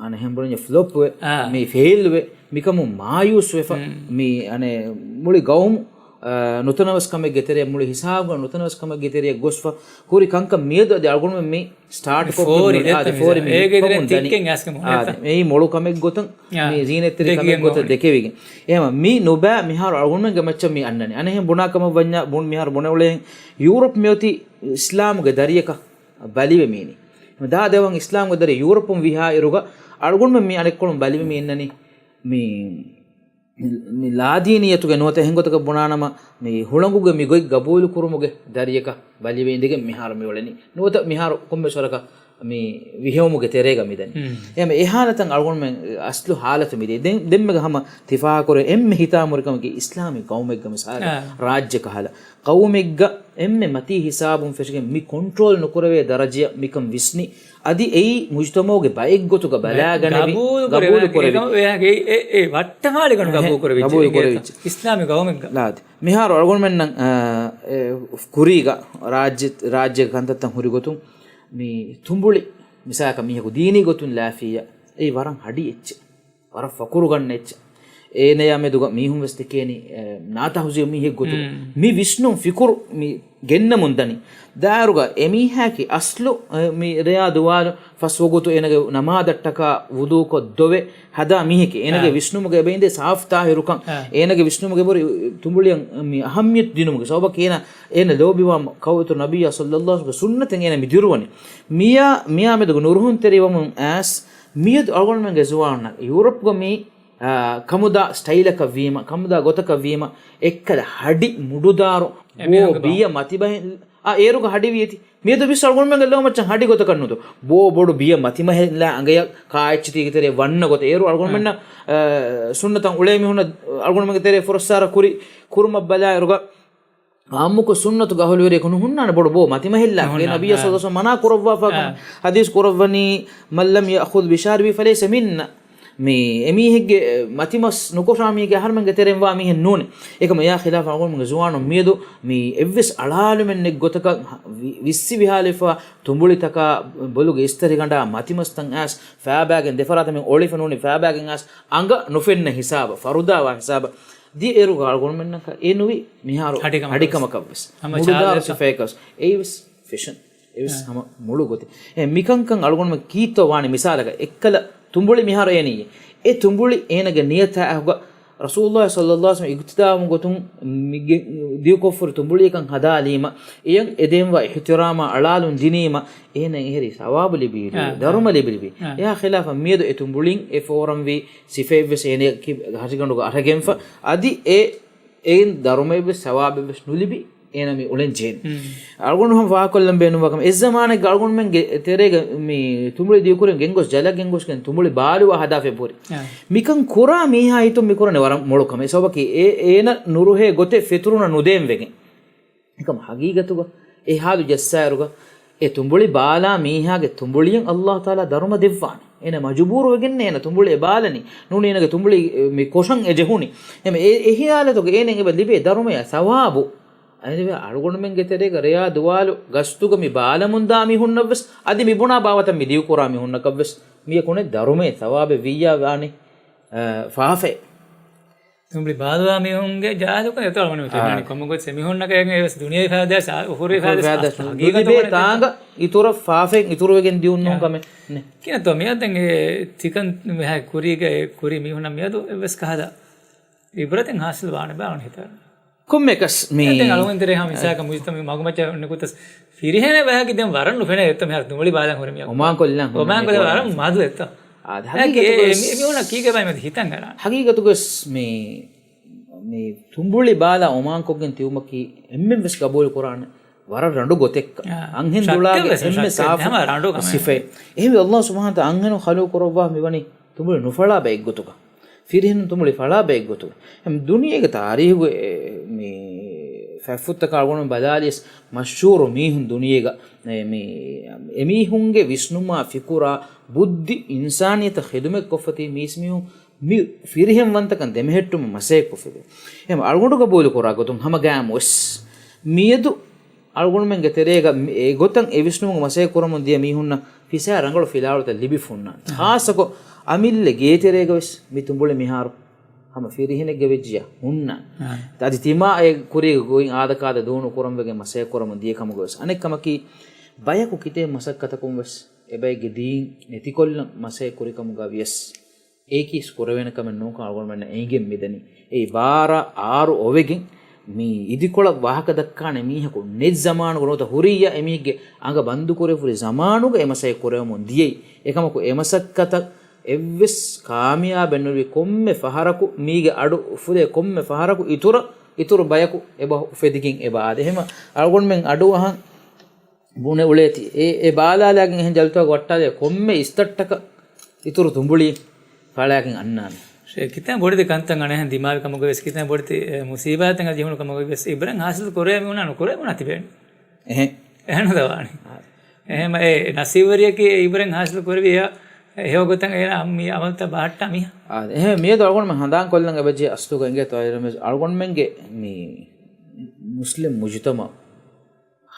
އަނެއް ހެން ބުނަންޏާ ފްލޮޕްވެ، އާ. މި ފެއިލްވެ، މިކަމުން މާޔޫސްވެފަ، މް. މި އަނެއް މުޅި ގައުމު، އާ، ނުތަނަވަސްކަމެއްގެ ތެރެއަށް، މުޅި ހިސާބުގަ ނުތަނަވަސްކަމެއްގެ ތެރެއަށް ގޮސްފަ، ހުރި ކަންކަން މިއަދު އަދި އަޅުގަނޑުމެން މި ސްޓާޓް ކޮށްފަ ފޯރި މި އާދެ، ފޯރި މި އޭގެ ކޮށް ދެން ދަނީ. ތިއްކެން އަސްގެ މު-، އާދެ، އެތަ؟ އެއީ މޮޅު ކަމެއް ގޮތުން އާ. މި ޒީނަތްތެރި ދެކިގެން ކަމެއް ގޮތަށް އޮން. ދެކެވިގެން. އެހެން މި ނުބައި މިހާރު އަޅުގަނޑުމެންގެ މައްޗަށް މި އަންނަނީ. އަނެއް ހެން ބުނާ ކަމަށް ވަންޏާ، ބުން މިހާރު ބުނެ އުޅޭ ހެން ޔޫރަޕް މިއޮތީ އިސްލާމުގެ ދަރިޔަކަށް ބަލިވެމީނީ. ދާ ދެވަން އިސްލާމްގެ ދަރި ޔޫރަޕުން ވިހާއިރުގަ އަޅުގަނޑުމެން މި އަނެއްކޮޅުން ބަލިވެމި އިންނަނީ މި، މި، މި ލާދީނިއްޔަތުގެ ނުވަތަ އެހެން ގޮތަކަށް ބުނާނަމަ މި ހުޅަނގުގެ މި ގޮތް ގަބޫލު ކުރުމުގެ ދަރިޔަކަށް ބަލިވެ އިނދެގެން މިހާރު މި އުޅެނީ. ނުވަތަ މިހާރު ކޮންމެސް ވަރަކަށް މި ވިހެއުމުގެ ތެރޭގަ މިދަނީ. ހުން. އެހެން އެ ހާލަތަށް އަޅުގަނޑުމެން އަސްލު ހާލަތު މިދޭ. ދެން، ދެންމެގަ ހަމަ ތިފާހަކުރެ އެންމެ ހިތާމަހުރިކަމަކީ އިސްލާމީ ގައުމެއްގަ މިސާލަށް އާ. ރާއްޖެ ކަހަލަ ގައުމެއްގަ އެންމެ މަތީ ހިސާބުން ފެށިގެން މި ކޮންޓްރޯލް ނުކުރެވޭ ދަރަޖައަށް މިކަން ވިސްނި، އަދި އެއީ މުޖްތަމަޢުގެ ބައެއްގޮތުގަ ބަލާގަނެވި، ގަބޫލު ގަބޫލު ކުރެވި، ކުރެވި. އެކަމަށް އެ، އެ، އެ ވައްޓަފާޅިގަނޑު އެހެން، ގަބޫލު ކުރެވިއްޖެ ގަބޫލު އިނގޭތަ؟ ކުރެވިއްޖެ. އިސްލާމީ ގައުމެއްގަ. ލާދެ. މިހާރު އަޅުގަނޑުމެންނަށް، އާ، އެ، ކުރީގަ ރާއްޖެ، ރާއްޖޭގެ ކަންތައްތައް ހުރި ގޮތުން މި ތުނބުޅި މިސާލަކަށް މީހަކު ދީނީ ގޮތުން ލާފިއްޔާ، އެއީ ވަރަށް ހަޑި އެއްޗެއް. ވަރަށް ފަޚުރު ގަންނަ އެއްޗެއް. އޭނަޔާ މެދުގަ މީހުން ވެސް ދެކޭނީ، އެ، ނާތަހުޒީބު މީހެއް ގޮތުގަ. މް. މި ވިސްނުން ފިކުރު މި ގެންނަމުން ދަނީ. ދާއިރުގަ އެމީހާއަކީ އަސްލު، އެ، މި ރެޔާ ދުވާލު ފަސް ވަގުތު އޭނަގެ ނަމާދަށްޓަކާ ވުޟޫކޮށް ދޮވެ ހަދާ މީހެކޭ. އޭނަގެ އާ. ވިސްނުމުގެ އެބައިންދޭ ސާފްތާހިރުކަން، އާ. އޭނަގެ ވިސްނުމުގެ ބޮޑު ތުނބުޅިއަށް މި އަހައްމިޔަތު ދިނުމުގެ ސަބަބަކީ އޭނަ، އޭނަ ލޯބިވާ ކައުތު ނަބިއްޔާ ޞައްލައްލާހު ޢަލައިހި ވަސައްލަމަ ސުންނަތަށް އޭނަ މި ދިރުވަނީ. މިޔާ، މިޔާ މެދުގަ ނުރުހުންތެރިވަމުން އައިސް، މިއަދު އަޅުގަނޑުމެންގެ ޒުވާނުންނަށް ޔޫރަޕްގަ މި، އާ، ކަމުދާ ސްޓައިލަކަށް ވީމަ، ކަމުދާ ގޮތަކަށް ވީމަ، އެއްކަލަ ހަޑި މުޑުދާރު، ބޯ ބިޔަ މަތިމަހެއް، އާ، އޭރުގަ ހަޑިވީތީ. މިއަދު ވިސް އަޅުގަނޑުމެންގެ ލޯމައްޗަށް ހަޑި ގޮތަކަށް ނުދޯ. ބޯ ބޮޑު ބިޔަ މަތިމަހެއްލާ އަނގަޔަށް ކާއެއްޗިތީގެ ތެރޭ ވަންނަ ގޮތަށް. އޭރު އަޅުގަނޑުމެންނަށް، އާ، ސުންނަތަށް އުޅޭ މީހުންނަށް އަޅުގަނޑުމެންގެ ތެރޭ ފުރައްސާރަ ކުރި، ކުރުމަށް ބަލާއިރުގަ އާއްމުކޮށް ސުންނަތުގެ އަހުލުވެރިޔަކު ނުހުންނާނެ ބޮޑު ބޯ މަތިމަހެއްލާ. ނުހުންނާނެ. ނަބިއްޔާ ޞައްލައްލާހު ޢަލައިހި ވަސައްލަމަ މަނާ ކުރައްވާފާ ކަމަށް ޙަދީޘް ކުރައްވަނީ، "من لم يأخذ بشاربي فليس منا." މި އެމީހެއްގެ މަތިމަސް ނުކޮށާ މީހެއްގެ އަހަރުމެންގެ ތެރެއިން ވާ މީހެއް ނޫނޭ. އެކަމަ އެއާ ޚިލާފަށް އަޅުގަނޑުމެންގެ ޒުވާނުން މިއަދު މި އެއްވެސް އަޅާލުމެއް ނެތް ގޮތަކަށް ވި-، ވިއްސި ވިހާލިފާ ތުނބުޅިތަކާ ބޮލުގެ އިސްތަށިގަނޑާ މަތިމަސްތައް އައިސް ފައިބައިގެން ދެފަރާތަށް މި އޮޅިފަ ނޫނީ ފައިބައިގެން އައިސް އަނގަ ނުފެންނަ ހިސާބަށް، ފަރުދާވާ ހިސާބަށް. ދިޔަ އޭރުގަ އަޅުގަނޑުމެންނަކަށް އެ ނުވި މިހާރު ހަޑިކަމަކަށް ހަޑިކަމަކަށްވެސް. ހަމަ މުޑުދާރު ޗާލަސް ސިފައެއްކަސް. އެއީވެސް ފެޝަން. އެވެސް ހަމަ މޮޅު ގޮތެއް. އެ މިކަންކަން އަޅުގަނޑުމެން ކީއްތޯ ވާނެ؟ މިސާލަކަށް، އެއްކަލަ ތުނބުޅި މިހާރު އޭނިއްޔެ. އެ ތުނބުޅި އޭނަގެ ނިޔަތާ އަހުގަ ރަސޫލުﷲ ޞައްލަﷲ ޢަލައިހި ވަސައްލަމަ އިގްތިދާވުން ގޮތުން މިގެ ދިއުކޮށްފަހުރި ތުނބުޅިއަކަށް ހަދާލީމަ، އެޔަށް އެދެންވާ އިޙްތިރާމާ އަޅާލުން ދިނީމަ، އޭނަ އެހެރީ ސަވާބު ލިބި، އާ، ދަރުމަ ލިބި، އާ. އެހާ ޚިލާފަށް މިއަދު އެ ތުނބުޅިން އެ ފޯރަންވީ ސިފައެއްވެސް އޭނަ ހަށިގަނޑުގަ އަރަގެންފަ، އަދި އެ އެއިން ދަރުމައެއްވެސް ސަވާބެއްވެސް ނުލިބި އޭނަ މި އުޅެން ޖެހެނީ. އަޅުގަނޑު ހަމަ ފާހަގަކޮށްލަން ބޭނުންވާ ކަމެއް، އެއްޒަމާނެއްގަ އަޅުގަނޑުމެންގެ ތެރޭގަ މި ތުނބުޅި ދިއުކުރިން ގެންގޮސް، ޖަލަށް ގެންގޮސްގެން ތުނބުޅި ބާލުވާ ހަދާފަ އެބަހުރި. އާ. މިކަން ކުރާ މީހާ ހިތުން މި ކުރަނީ ވަރަށް މޮޅު ކަމެއް. ސަބަބަކީ އޭ، އޭނަ ނުރުހޭ ގޮތެއް ފެތުރުނަ ނުދޭން ވެގެން. އެކަމަ ހަގީގަތުގަ އެ ހާލު ޖައްސާއިރުގަ އެ ތުނބުޅި ބާލާ މީހާގެ ތުނބުޅިއަށް ﷲ ތަޢާލާ ދަރުމަ ދެއްވާނެ. އޭނަ މަޖުބޫރުވެގެން އޭނަ ތުނބުޅި އެ ބާލަނީ. ނޫނީ އޭނަގެ ތުނބުޅި މި ކޮށަން އެ ޖެހުނީ. އެމަ އެ، އެ ހިޔާލަތުގަ އޭނަ އެބަ ލިބޭ ދަރުމަޔާ ސަވާބު. އަނެއް އަޅުގަނޑުމެންގެ ތެރޭގަ ރެޔާ ދުވާލު ގަސްތުގަ މި ބާލަމުންދާ މީހުންނަށްވެސް، އަދި މި ބުނާ ބާވަތަށް މި ދިއުކުރާ މީހުންނަކަށްވެސް މިޔަކު އޮންނަ ދަރުމައެއް ސަވާބެއް ވިއްޔާ ވާނެ، އަ، ފާފައެއް. ތުނބުޅި ބާލުވާ މީހުންގެ ޖާލުކަން އެތައް ވަނީ އާ. ތެމިހުންނަކަށް އެވެސް ދުނިޔެ ފައިދާ އުޚުރީ ފައިދާ ހަގީގަތަށް ނުލިބޭ ތާނގަ އިތުރަށް ފާފައިން އިތުރުވެގެން ދިއުން ނޫން އާ. ކަމެއް ނެ. ކިނަތޯ މިއަދަށް އެ ތިކަން މިހާ ކުރީގަ އެ ކުރި މީހުންނަށް މިއަދު އެއްވެސް ކަހަލަ އިބްރަތެއް ހާސިލް ވާނެ ބާ ހިތާ. ކޮންމެއަކަސް މި ދެން އަޅުގަނޑު ތެރޭ ހަމަ މިސާލަކަށް މުޖުތަމަޢު މަގުމައްޗަށް ނިކުތަސް ފިރިހެނެއް ވަހަކީ ދެން ވަރަށް ނުފެނޭ އެއްތަ މިހާރު ތުނބުޅި ބާލަން ހުރި މިއަދު. އޮމާން ކޮށްލަން އޮމާން ކޮށްލަން ވަރަށް މަދު އެއްތަ. އާ، އެ ހަގީގަތުގަ މި، މި ހުންނަ ކީކޭ ބައި މަދު ހިތަށް އަރާ. ހަގީގަތުގަސް މި، މި ތުނބުޅި ބާލާ އޮމާން ކޮށްގެން ތިއުމަކީ އެންމެން ވެސް ގަބޫލު ކުރާނެ ވަރަށް ރަނޑު ގޮތެއްކަ. އާ، އަންހެން ޝައްކެއް ދުޅާގެ ވެސް، އެންމެ ޝައްކެއް ސާފު ހަމަ ރަނޑު ކަމެއް. ސިފައެއް. އެހެންވެ ﷲ ސުބްޙާނަހޫ ވަތަޢާލާ އަންހެނުން ޚަލުޤު ކުރައްވާ މިވަނީ ތުނބުޅި ނުފަޅާ ބައެއްގޮތުގަ. ފިރިހެނުން ތުނބުޅި ފަޅާ ބައެއްގޮތުގަ. އެމް ދުނިޔޭގެ ތާރީހުގެ އެ، މި ފަތްފުށްތަކާ އަޅުގަނޑު ބަލާލިޔަސް މަޝްހޫރު މީހުން ދުނިޔޭގަ، އެ، މި އެމީހުންގެ ވިސްނުމާ ފިކުރާ ބުއްދި އިންސާނިއްޔަތަށް ޚިދުމަތްކޮށްފަތީ މީސްމީހުން މި ފިރިހެންވަންތަކަން ދެމެހެއްޓުމަށް މަސައްކަތްކޮށްފި. އެމް އަޅުގަނޑު ގަބޫލު ކުރާ ގޮތުން ހަމަ ގާމުވެސް މިއަދު އަޅުގަނޑުމެންގެ ތެރޭގަ މި-، އެގޮތަށް އެ ވިސްނުމުގެ މަސައްކަތް ކުރަމުން ދިޔަ މީހުންނަށް ފިސާ ރަނގަޅު ފިލާވަޅުތައް ލިބިފަ ހުންނާނެ. ޚާއްޞަކޮށް އަމިއްލަ ގޭތެރޭގަވެސް މި ތުނބުޅި މިހާރު ހަމަ ފިރިހެނެއްގެ ވެއްޖިޔާ ހުންނާނެ. އަދި ތިމާ އެ ކުރީގެ ގޮތް އާދަކާދަ ދޫނު ކުރަން ވެގެން މަސައްކަތް ކުރަމުން ދިޔަ ކަމުގަވެސް. އަނެއް ކަމަކީ، ބަޔަކު ކިތައް މަސައްކަތަކުން ވެސް އެބައެއްގެ ދީން ނެތިކޮށްލަން މަސައްކަތް ކުރި ކަމުގަ ވިޔަސް، އެއީކީސް ކުރެވޭނެ ކަމެއް ނޫންކަން އަޅުގަނޑުމެންނަށް އެނގެން މިދަނީ. އެއީ ބާރަ އާރު އޮވެގެން މި އިދިކޮޅަށް ވާހަކަ ދައްކާނެ މީހަކު ނެތް ޒަމާނުގަ ނުވަތަ ހުރިއްޔާ އެމީހެއްގެ އަނގަ ބަންދުކުރެވިފަހުރި ޒަމާނުގަ އެ މަސައްކަތް ކުރެވެމުން ދިޔައީ. އެކަމަކު އެ މަސައްކަތަށް އެއްވެސް ކާމިޔާބެއް ނުލިބި ކޮންމެ ފަހަރަކު މީގެ އަޑު އުފުލޭ ކޮންމެ ފަހަރަކު އިތުރަށް އިތުރު ބަޔަކު އެބަ އުފެދިގެން އެބަ އާދޭ. އެހެން އަޅުގަނޑުމެން އަޑުއަހަން ބުނެ އުޅޭތީ. އެ، އެ ބާލާލާގެން އެހެން ޖަލުތަކަށް ވައްޓާލޭ ކޮންމެ އިސްތައްޓަކަށް އިތުރު ތުނބުޅި ފަޅާގެން އަންނާނެ. ކިތައް ބޮޑެތި ކަންތައް އަނެއްހެން ދިމާވި ކަމުގަވެސް ކިތައް ބޮޑެތި، އެ، މުސީބާތެއް ޖެހުނު ކަމުގަވެސް އިބްރަތް ހާސިލް ކުރޭ މީހުންނާ ނުކުރޭ މީހުންނާ ތިބޭނެ. އެހެން. އެހެން ދަވާނެ. އެހެން އެ ނަސީބުވެރިޔަކީ އިބްރަތް ހާސިލް ކުރެވިޔާ އެހެޔޮ ގޮތަށް އޭނާ މި އަމަލުތައް ބަހައްޓާ މީހާ. އާ، އެހެން މިއަދު އަޅުގަނޑުމެން ހަނދާން ކޮށްލަން އެބަޖެހޭ އަސްލުގަ އިނގޭތޯ އަޅުގަނޑުމެންގެ މި މުސްލިމް މުޖުތަމަޢު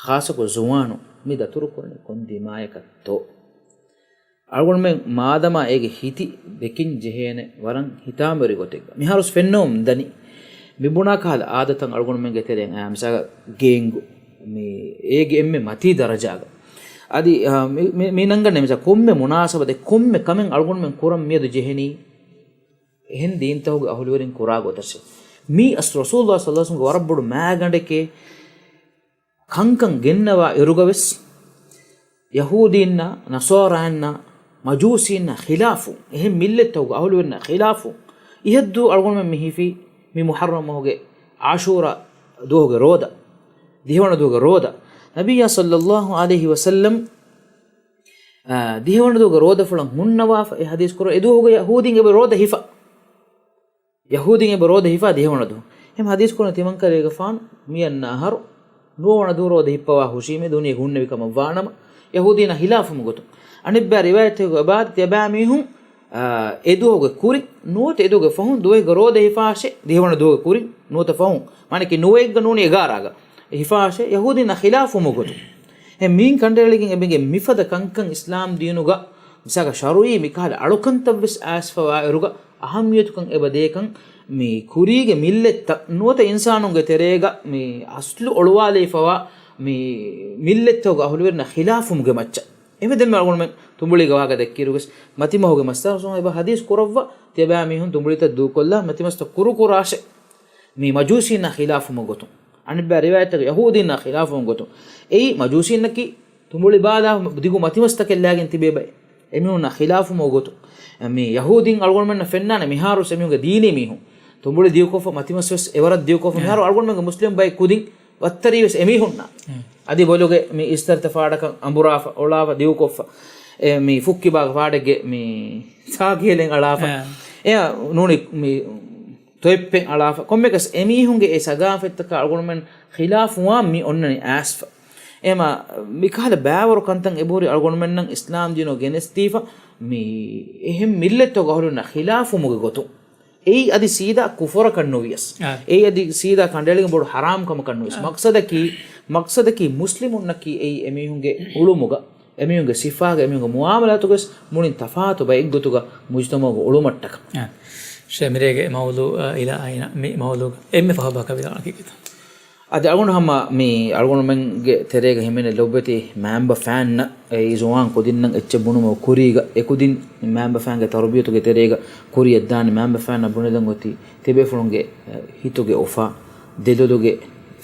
ޚާއްޞަކޮށް ޒުވާނުން މި ދަތުރުކުރަނީ ކޮން ދިމާޔަކަށްތޯ؟ އަޅުގަނޑުމެން މާދަމާ އޭގެ ހިތި ދެކިން ޖެހޭނެ ވަރަށް ހިތާމަވެރި ގޮތެއްގަ. މިހާރުސް ފެންނަމުން ދަނީ. މި ބުނާ ކަހަލަ އާދަތައް އަޅުގަނޑުމެންގެ ތެރެއިން، އާ، މިސާލަކަށް ގޭންގު، މި އޭގެ އެންމެ މަތީ ދަރަޖާގަ. އަދި، އާ، މި، މި، މި ނަންގަންނަ މިސާ ކޮންމެ މުނާސަބަތެއް، ކޮންމެ ކަމެއް އަޅުގަނޑުމެން ކުރަން މިއަދު ޖެހެނީ އެހެން ދީންތަކުގެ އަހުލުވެރިން ކުރާ ގޮތަށް. މީ އަސްލު ރަސޫލުﷲ ޞައްލަﷲ ޢަލައިހި ވަސައްލަމްގެ ވަރަށް ބޮޑު މާގަނޑެކޭ. ކަންކަން ގެންނަވާ އިރުގަވެސް، ޔަހޫދީންނާ، ނަޞާރާއިންނާ، މަޖޫސީންނާ ޚިލާފު، އެހެން މިއްލަތްތަކުގެ އަހުލުވެރިންނާ ޚިލާފު، އިހަށްދުވަހު އަޅުގަނޑުމެން މި ހިފީ މި މުޙައްރަމް މަހުގެ ޢާޝޫރާ ދުވަހުގެ ރޯދަ، ދިހަވަނަ ދުވަހުގެ ރޯދަ. ނަބިއްޔާ ޞައްލަﷲ ޢަލައިހި ވަސައްލަމް، އާ، ދިހަވަނަ ދުވަހުގެ ރޯދަފުޅަށް ހުންނަވާފަ، އެ ޙަދީޘް ކުރަން އެ ދުވަހުގެ ޔަހޫދީން އެބަ ރޯދަ ހިފާ. ޔަހޫދީން އެބަ ރޯދަ ހިފާ ދިހަވަނަ ދުވަހު. އެހެން ޙަދީޘް ކުރަން ތިމަންކަލޭގެފާނު މިއަންނަ އަހަރު ނުވަވަނަ ދުވަހު ރޯދަ ހިއްޕަވާ ހުށީމޭ ދުނިޔޭގަ ހުންނެވި ކަމަށް ވާނަމަ، ޔަހޫދީންނާ ޚިލާފު ގޮތުން. އަނެއްބައި ރިވާޔަތެއްގަ އޮތް ތިޔަބައިމީހުން، އާ، އެ ދުވަހުގެ ކުރިން ނުވަތަ އެ ދުވަހުގެ ފަހުން ދުވަހެއްގަ ރޯދަ ހިފާށޭ، ދިހަވަނަ ދުވަހުގެ ކުރިން ނުވަތަ ފަހުން، މާނައަކީ ނުވައެއްގަ ނޫނީ އެގާރައިގަ، އެ ހިފާށޭ، ޔަހޫދީންނާ ޚިލާފު ގޮތުން. އެ މިއިން ކަނޑައެޅިގެން އެބައިނގެ މިފަދަ ކަންކަން އިސްލާމް ދީނުގަ މިސާލަކަށް ޝަރުޢީ މިކަހަލަ އަޅުކަންތައްވެސް އައިސްފަވާއިރުގަ އަހައްމިޔަތުކަން އެބަ ދޭކަން މި ކުރީގެ މިއްލަތްތައް ނުވަތަ އިންސާނުންގެ ތެރޭގަ މި އަސްލު އޮޅުވާލައިފަވާ މި މިއްލަތްތަކުގެ އަހުލުވެރިންނާ ޚިލާފުވުމުގެ މައްޗަށް. އެމެދެން އަޅުގަނޑުމެން ތުނބުޅީގެ ވާހަކަ ދެއްކިއިރުވެސް، މަތިމަހުގެ މައްސަލަ އެބަ ޙަދީޘް ކުރައްވާ، ތިޔަބައިމީހުން ތުނބުޅިތައް ދޫކޮށްލާ، މަތިމަސްތައް ކުރުކުރާށޭ. މި މަޖޫސީންނާ ޚިލާފުވުމުގެ ގޮތުން. އަނެއްބައި ރިވާޔަތްތަކުގަ ޔަހޫދީންނާ ޚިލާފުވުމުގެ ގޮތުން. އެއީ މަޖޫސީންނަކީ ތުނބުޅި ބާލާ ދިގު މަތިމަސްތަކެއް ލާގެން ތިބޭ ބައެއް. އެމީހުންނާ ޚިލާފުވުމުގެ ގޮތުން. މި ޔަހޫދީން އަޅުގަނޑުމެންނަށް ފެންނާނެ މިހާރުވެސް އެމީހުންގެ ދީނީ މީހުން. ތުނބުޅި ދިގުކޮށްފަ މަތިމަސް ވެސް އެވަރަށް ދިގުކޮށްފަ މިހާރު އަޅުގަނޑުމެންގެ މުސްލިމް ބައެއް ކުދިން ވައްތަރީ ވެސް އެމީހުންނާ. އަދި ބޮލުގެ މި އިސްތަށިތައް ފާޑަކަށް އަނބުރާފަ، އޮޅާފަ، ދިގުކޮށްފަ، އެ މި ފުއްކިބާގެ ފާޑެއްގެ މި ސާކިހެލެން އަޅާފަ. އެ ނޫނީ މި ތޮއްޕެއް އަޅާފަ. ކޮންމެއަކަސް އެމީހުންގެ އެ ސަގާފަތްތަކާ އަޅުގަނޑުމެން ޚިލާފުވާން މި އޮންނަނީ އައިސްފަ. އެހެމަ މިކަހަލަ ބައިވަރު ކަންތައް އެބަހުރި އަޅުގަނޑުމެންނަށް އިސްލާމް ދީނު ގެނެސްދީފަ މި އެހެން މިއްލަތްތަކުގެ އަހުލުންނަށް ޚިލާފުވުމުގެ ގޮތުން. އެއީ އަދި ސީދާ ކުފުރަކަށް ނުވިޔަސް. އެއީ އަދި ސީދާ ކަނޑައެޅިގެން ބޮޑު ޙަރާމް ކަމަކަށް ނުވިޔަސް. މަޤްޞަދަކީ، މަޤްޞަދަކީ މުސްލިމުންނަކީ އެއީ އެމީހުންގެ އުޅުމުގަ، އެމީހުންގެ ސިފާގަ، އެމީހުންގެ މުޢާމަލާތުގަވެސް މުޅިން ތަފާތު ބައެއްގޮތުގަ މުޖުތަމަޢުގަ އުޅުމަށްޓަކާ. ޝޭމިރޭގެ މައުޟޫޢަށް އިލާ އައިނަ މި މައުޟޫޢުގަ އެންމެ ފަހު ބައްކަވިދާނެ ކީކޭތަ؟ އަދި އަޅުގަނޑު ހަމަ މި އަޅުގަނޑުމެންގެ ތެރޭގަ ހިމެނޭ ލޮބުވެތި މައިންބަފައިންނަށް އެއީ ޒުވާން ކުދިންނަށް އެއްޗެއް ބުނުމުގެ ކުރީގަ، އެކުދިން މައިންބަފައިންގެ ތަރުބިޔަތުގެ ތެރޭގަ ކުރިއަށްދާނެ މައިންބަފައިންނަށް ބުނެލަން އޮތީ ތިބޭފުޅުންގެ ހިތުގެ އުފާ، ދެލޮލުގެ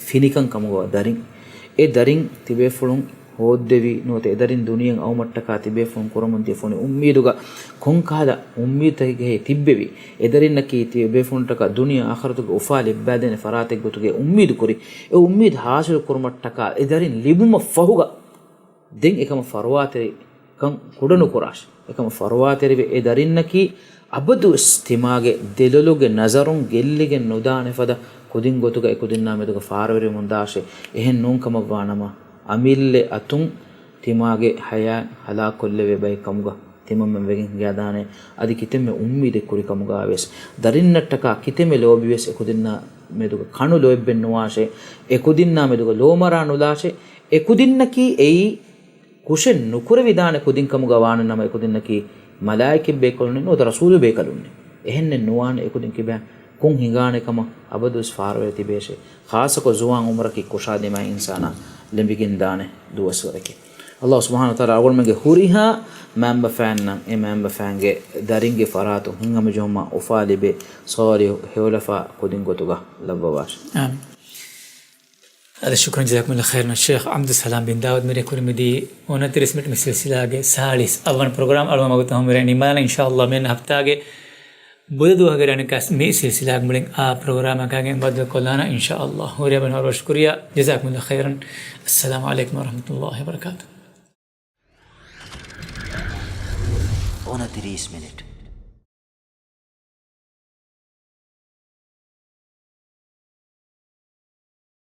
ފިނިކަން ކަމުގަ ދަރިން. އެ ދަރިން ތިބޭފުޅުން ހޯއްދެވީ ނުވަތަ އެދަރިން ދުނިޔެއަށް އައުމަށްޓަކާ ތިބޭފުޅުން ކުރަމުންދިޔަ ފޮނި އުއްމީދުގަ ކޮންކަހަލަ އުއްމީދުތަކެއް ތިއްބެވި؟ އެދަރިންނަކީ ތިބޭފުޅުންނަށްޓަކާ ދުނިޔެ އާޚިރަތުގެ އުފާ ލިއްބައިދޭނެ ފަރާތެއްގޮތުގައި އުއްމީދު ކުރި. އެ އުއްމީދު ޙާޞިލު ކުރުމަށްޓަކާ އެ ދަރިން ލިބުމަށް ފަހުގަ ދެން އެކަމަށް ފަރުވާތެރިކަން ކުޑަނުކުރާށޭ. އެކަމަށް ފަރުވާތެރިވެ އެ ދަރިންނަކީ އަބަދުވެސް ތިމާގެ ދެލޮލުގެ ނަޒަރުން ގެއްލިގެން ނުދާނެ ފަދަ ކުދިން ގޮތުގަ އެކުދިންނާ މެދުގަ ފާރަވެރިވެމުންދާށޭ. އެހެން ނޫންކަމަށްވާނަމަ، އަމިއްލަ އަތުން ތިމާގެ ޙަޔާތް ހަލާކުކޮށްލެވޭ ބައެއް ކަމުގަ ތިމަންމެން ވެގެން ހިނގާދާނެ. އަދި ކިތަންމެ އުއްމީދެއް ކުރި ކަމުގަވެސް، ދަރިންނަށްޓަކާ ކިތަންމެ ލޯބިވެސް އެކުދިންނާ މެދުގަ ކަނު ލޯތްބެއް ނުވާށޭ. އެކުދިންނާ މެދުގަ ލޯމަރާ ނުލާށޭ. އެކުދިންނަކީ އެއީ ކުށެއް ނުކުރެވިދާނެ ކުދިން ކަމުގަ ވާނެ ނަމަ، އެކުދިންނަކީ މަލާއިކަތް ބޭކަލުންނެއް ނުވަތަ ރަސޫލު ބޭކަލުންނެއް. އެހެންނެއް ނުވާނެ އެކުދިން ކިބައިން ކޮށް ހިނގާނެ ކަމަށް އަބަދުވެސް ފާރަވެރި ތިބޭށޭ. ޚާއްޞަކޮށް ޒުވާން އުމުރަކީ ކުށާދިމާއި އިންސާނާ ލެނބިގެންދާނެ ދުވަސްވަރެކޭ. ﷲ ސުބްޙާނަހޫ ވަތަޢާލާ އަޅުގަނޑުމެންގެ ހުރިހާ މައިންބަފައިންނަށް އެ މައިންބަފައިންގެ ދަރިންގެ ފަރާތުން ހިތްހަމަޖެހުމާ އުފާލިބޭ ޞާލިޙު ހެޔޮލަފާ ކުދިން ގޮތުގަ ލައްވަވާށި. އާމީން. އަދި ޝުކުރަން ޖަޒާކުމުﷲ ޚައިރަން ޝޭޚް ޢަބްދުއްސަލާމް ބިން ދާވޫދު މިރޭ ކުރިމަތިލީ އޮނަތިރީސް މިނިޓް މި ސިލްސިލާގެ ސާޅީސް އަށްވަނަ ޕްރޮގްރާމް އަޅުގަނޑު ވަގުތު ހަމަވެރި ނިންމާލަން. އިންޝާﷲ މިއަންނަ ހަފްތާގެ ބުދަ ދުވަހުގެ ރޭ އަނެއްކާސް މި ސިލްސިލާގެ މުޅިން އާ ޕްރޮގްރާމަކާގެން ބައްދަލުކޮށްލާނަން އިންޝާﷲ. ހުރިހާ ބައިމީހުންނަށް ޝުކުރިއްޔާ. ޖަޒާކުމުﷲ ޚައިރަން. އައްސަލާމު ޢަލައިކުމް ވަރަޙްމަތުﷲ ވަބަރަކާތުހު. އޮނަތިރީސް މިނިޓް.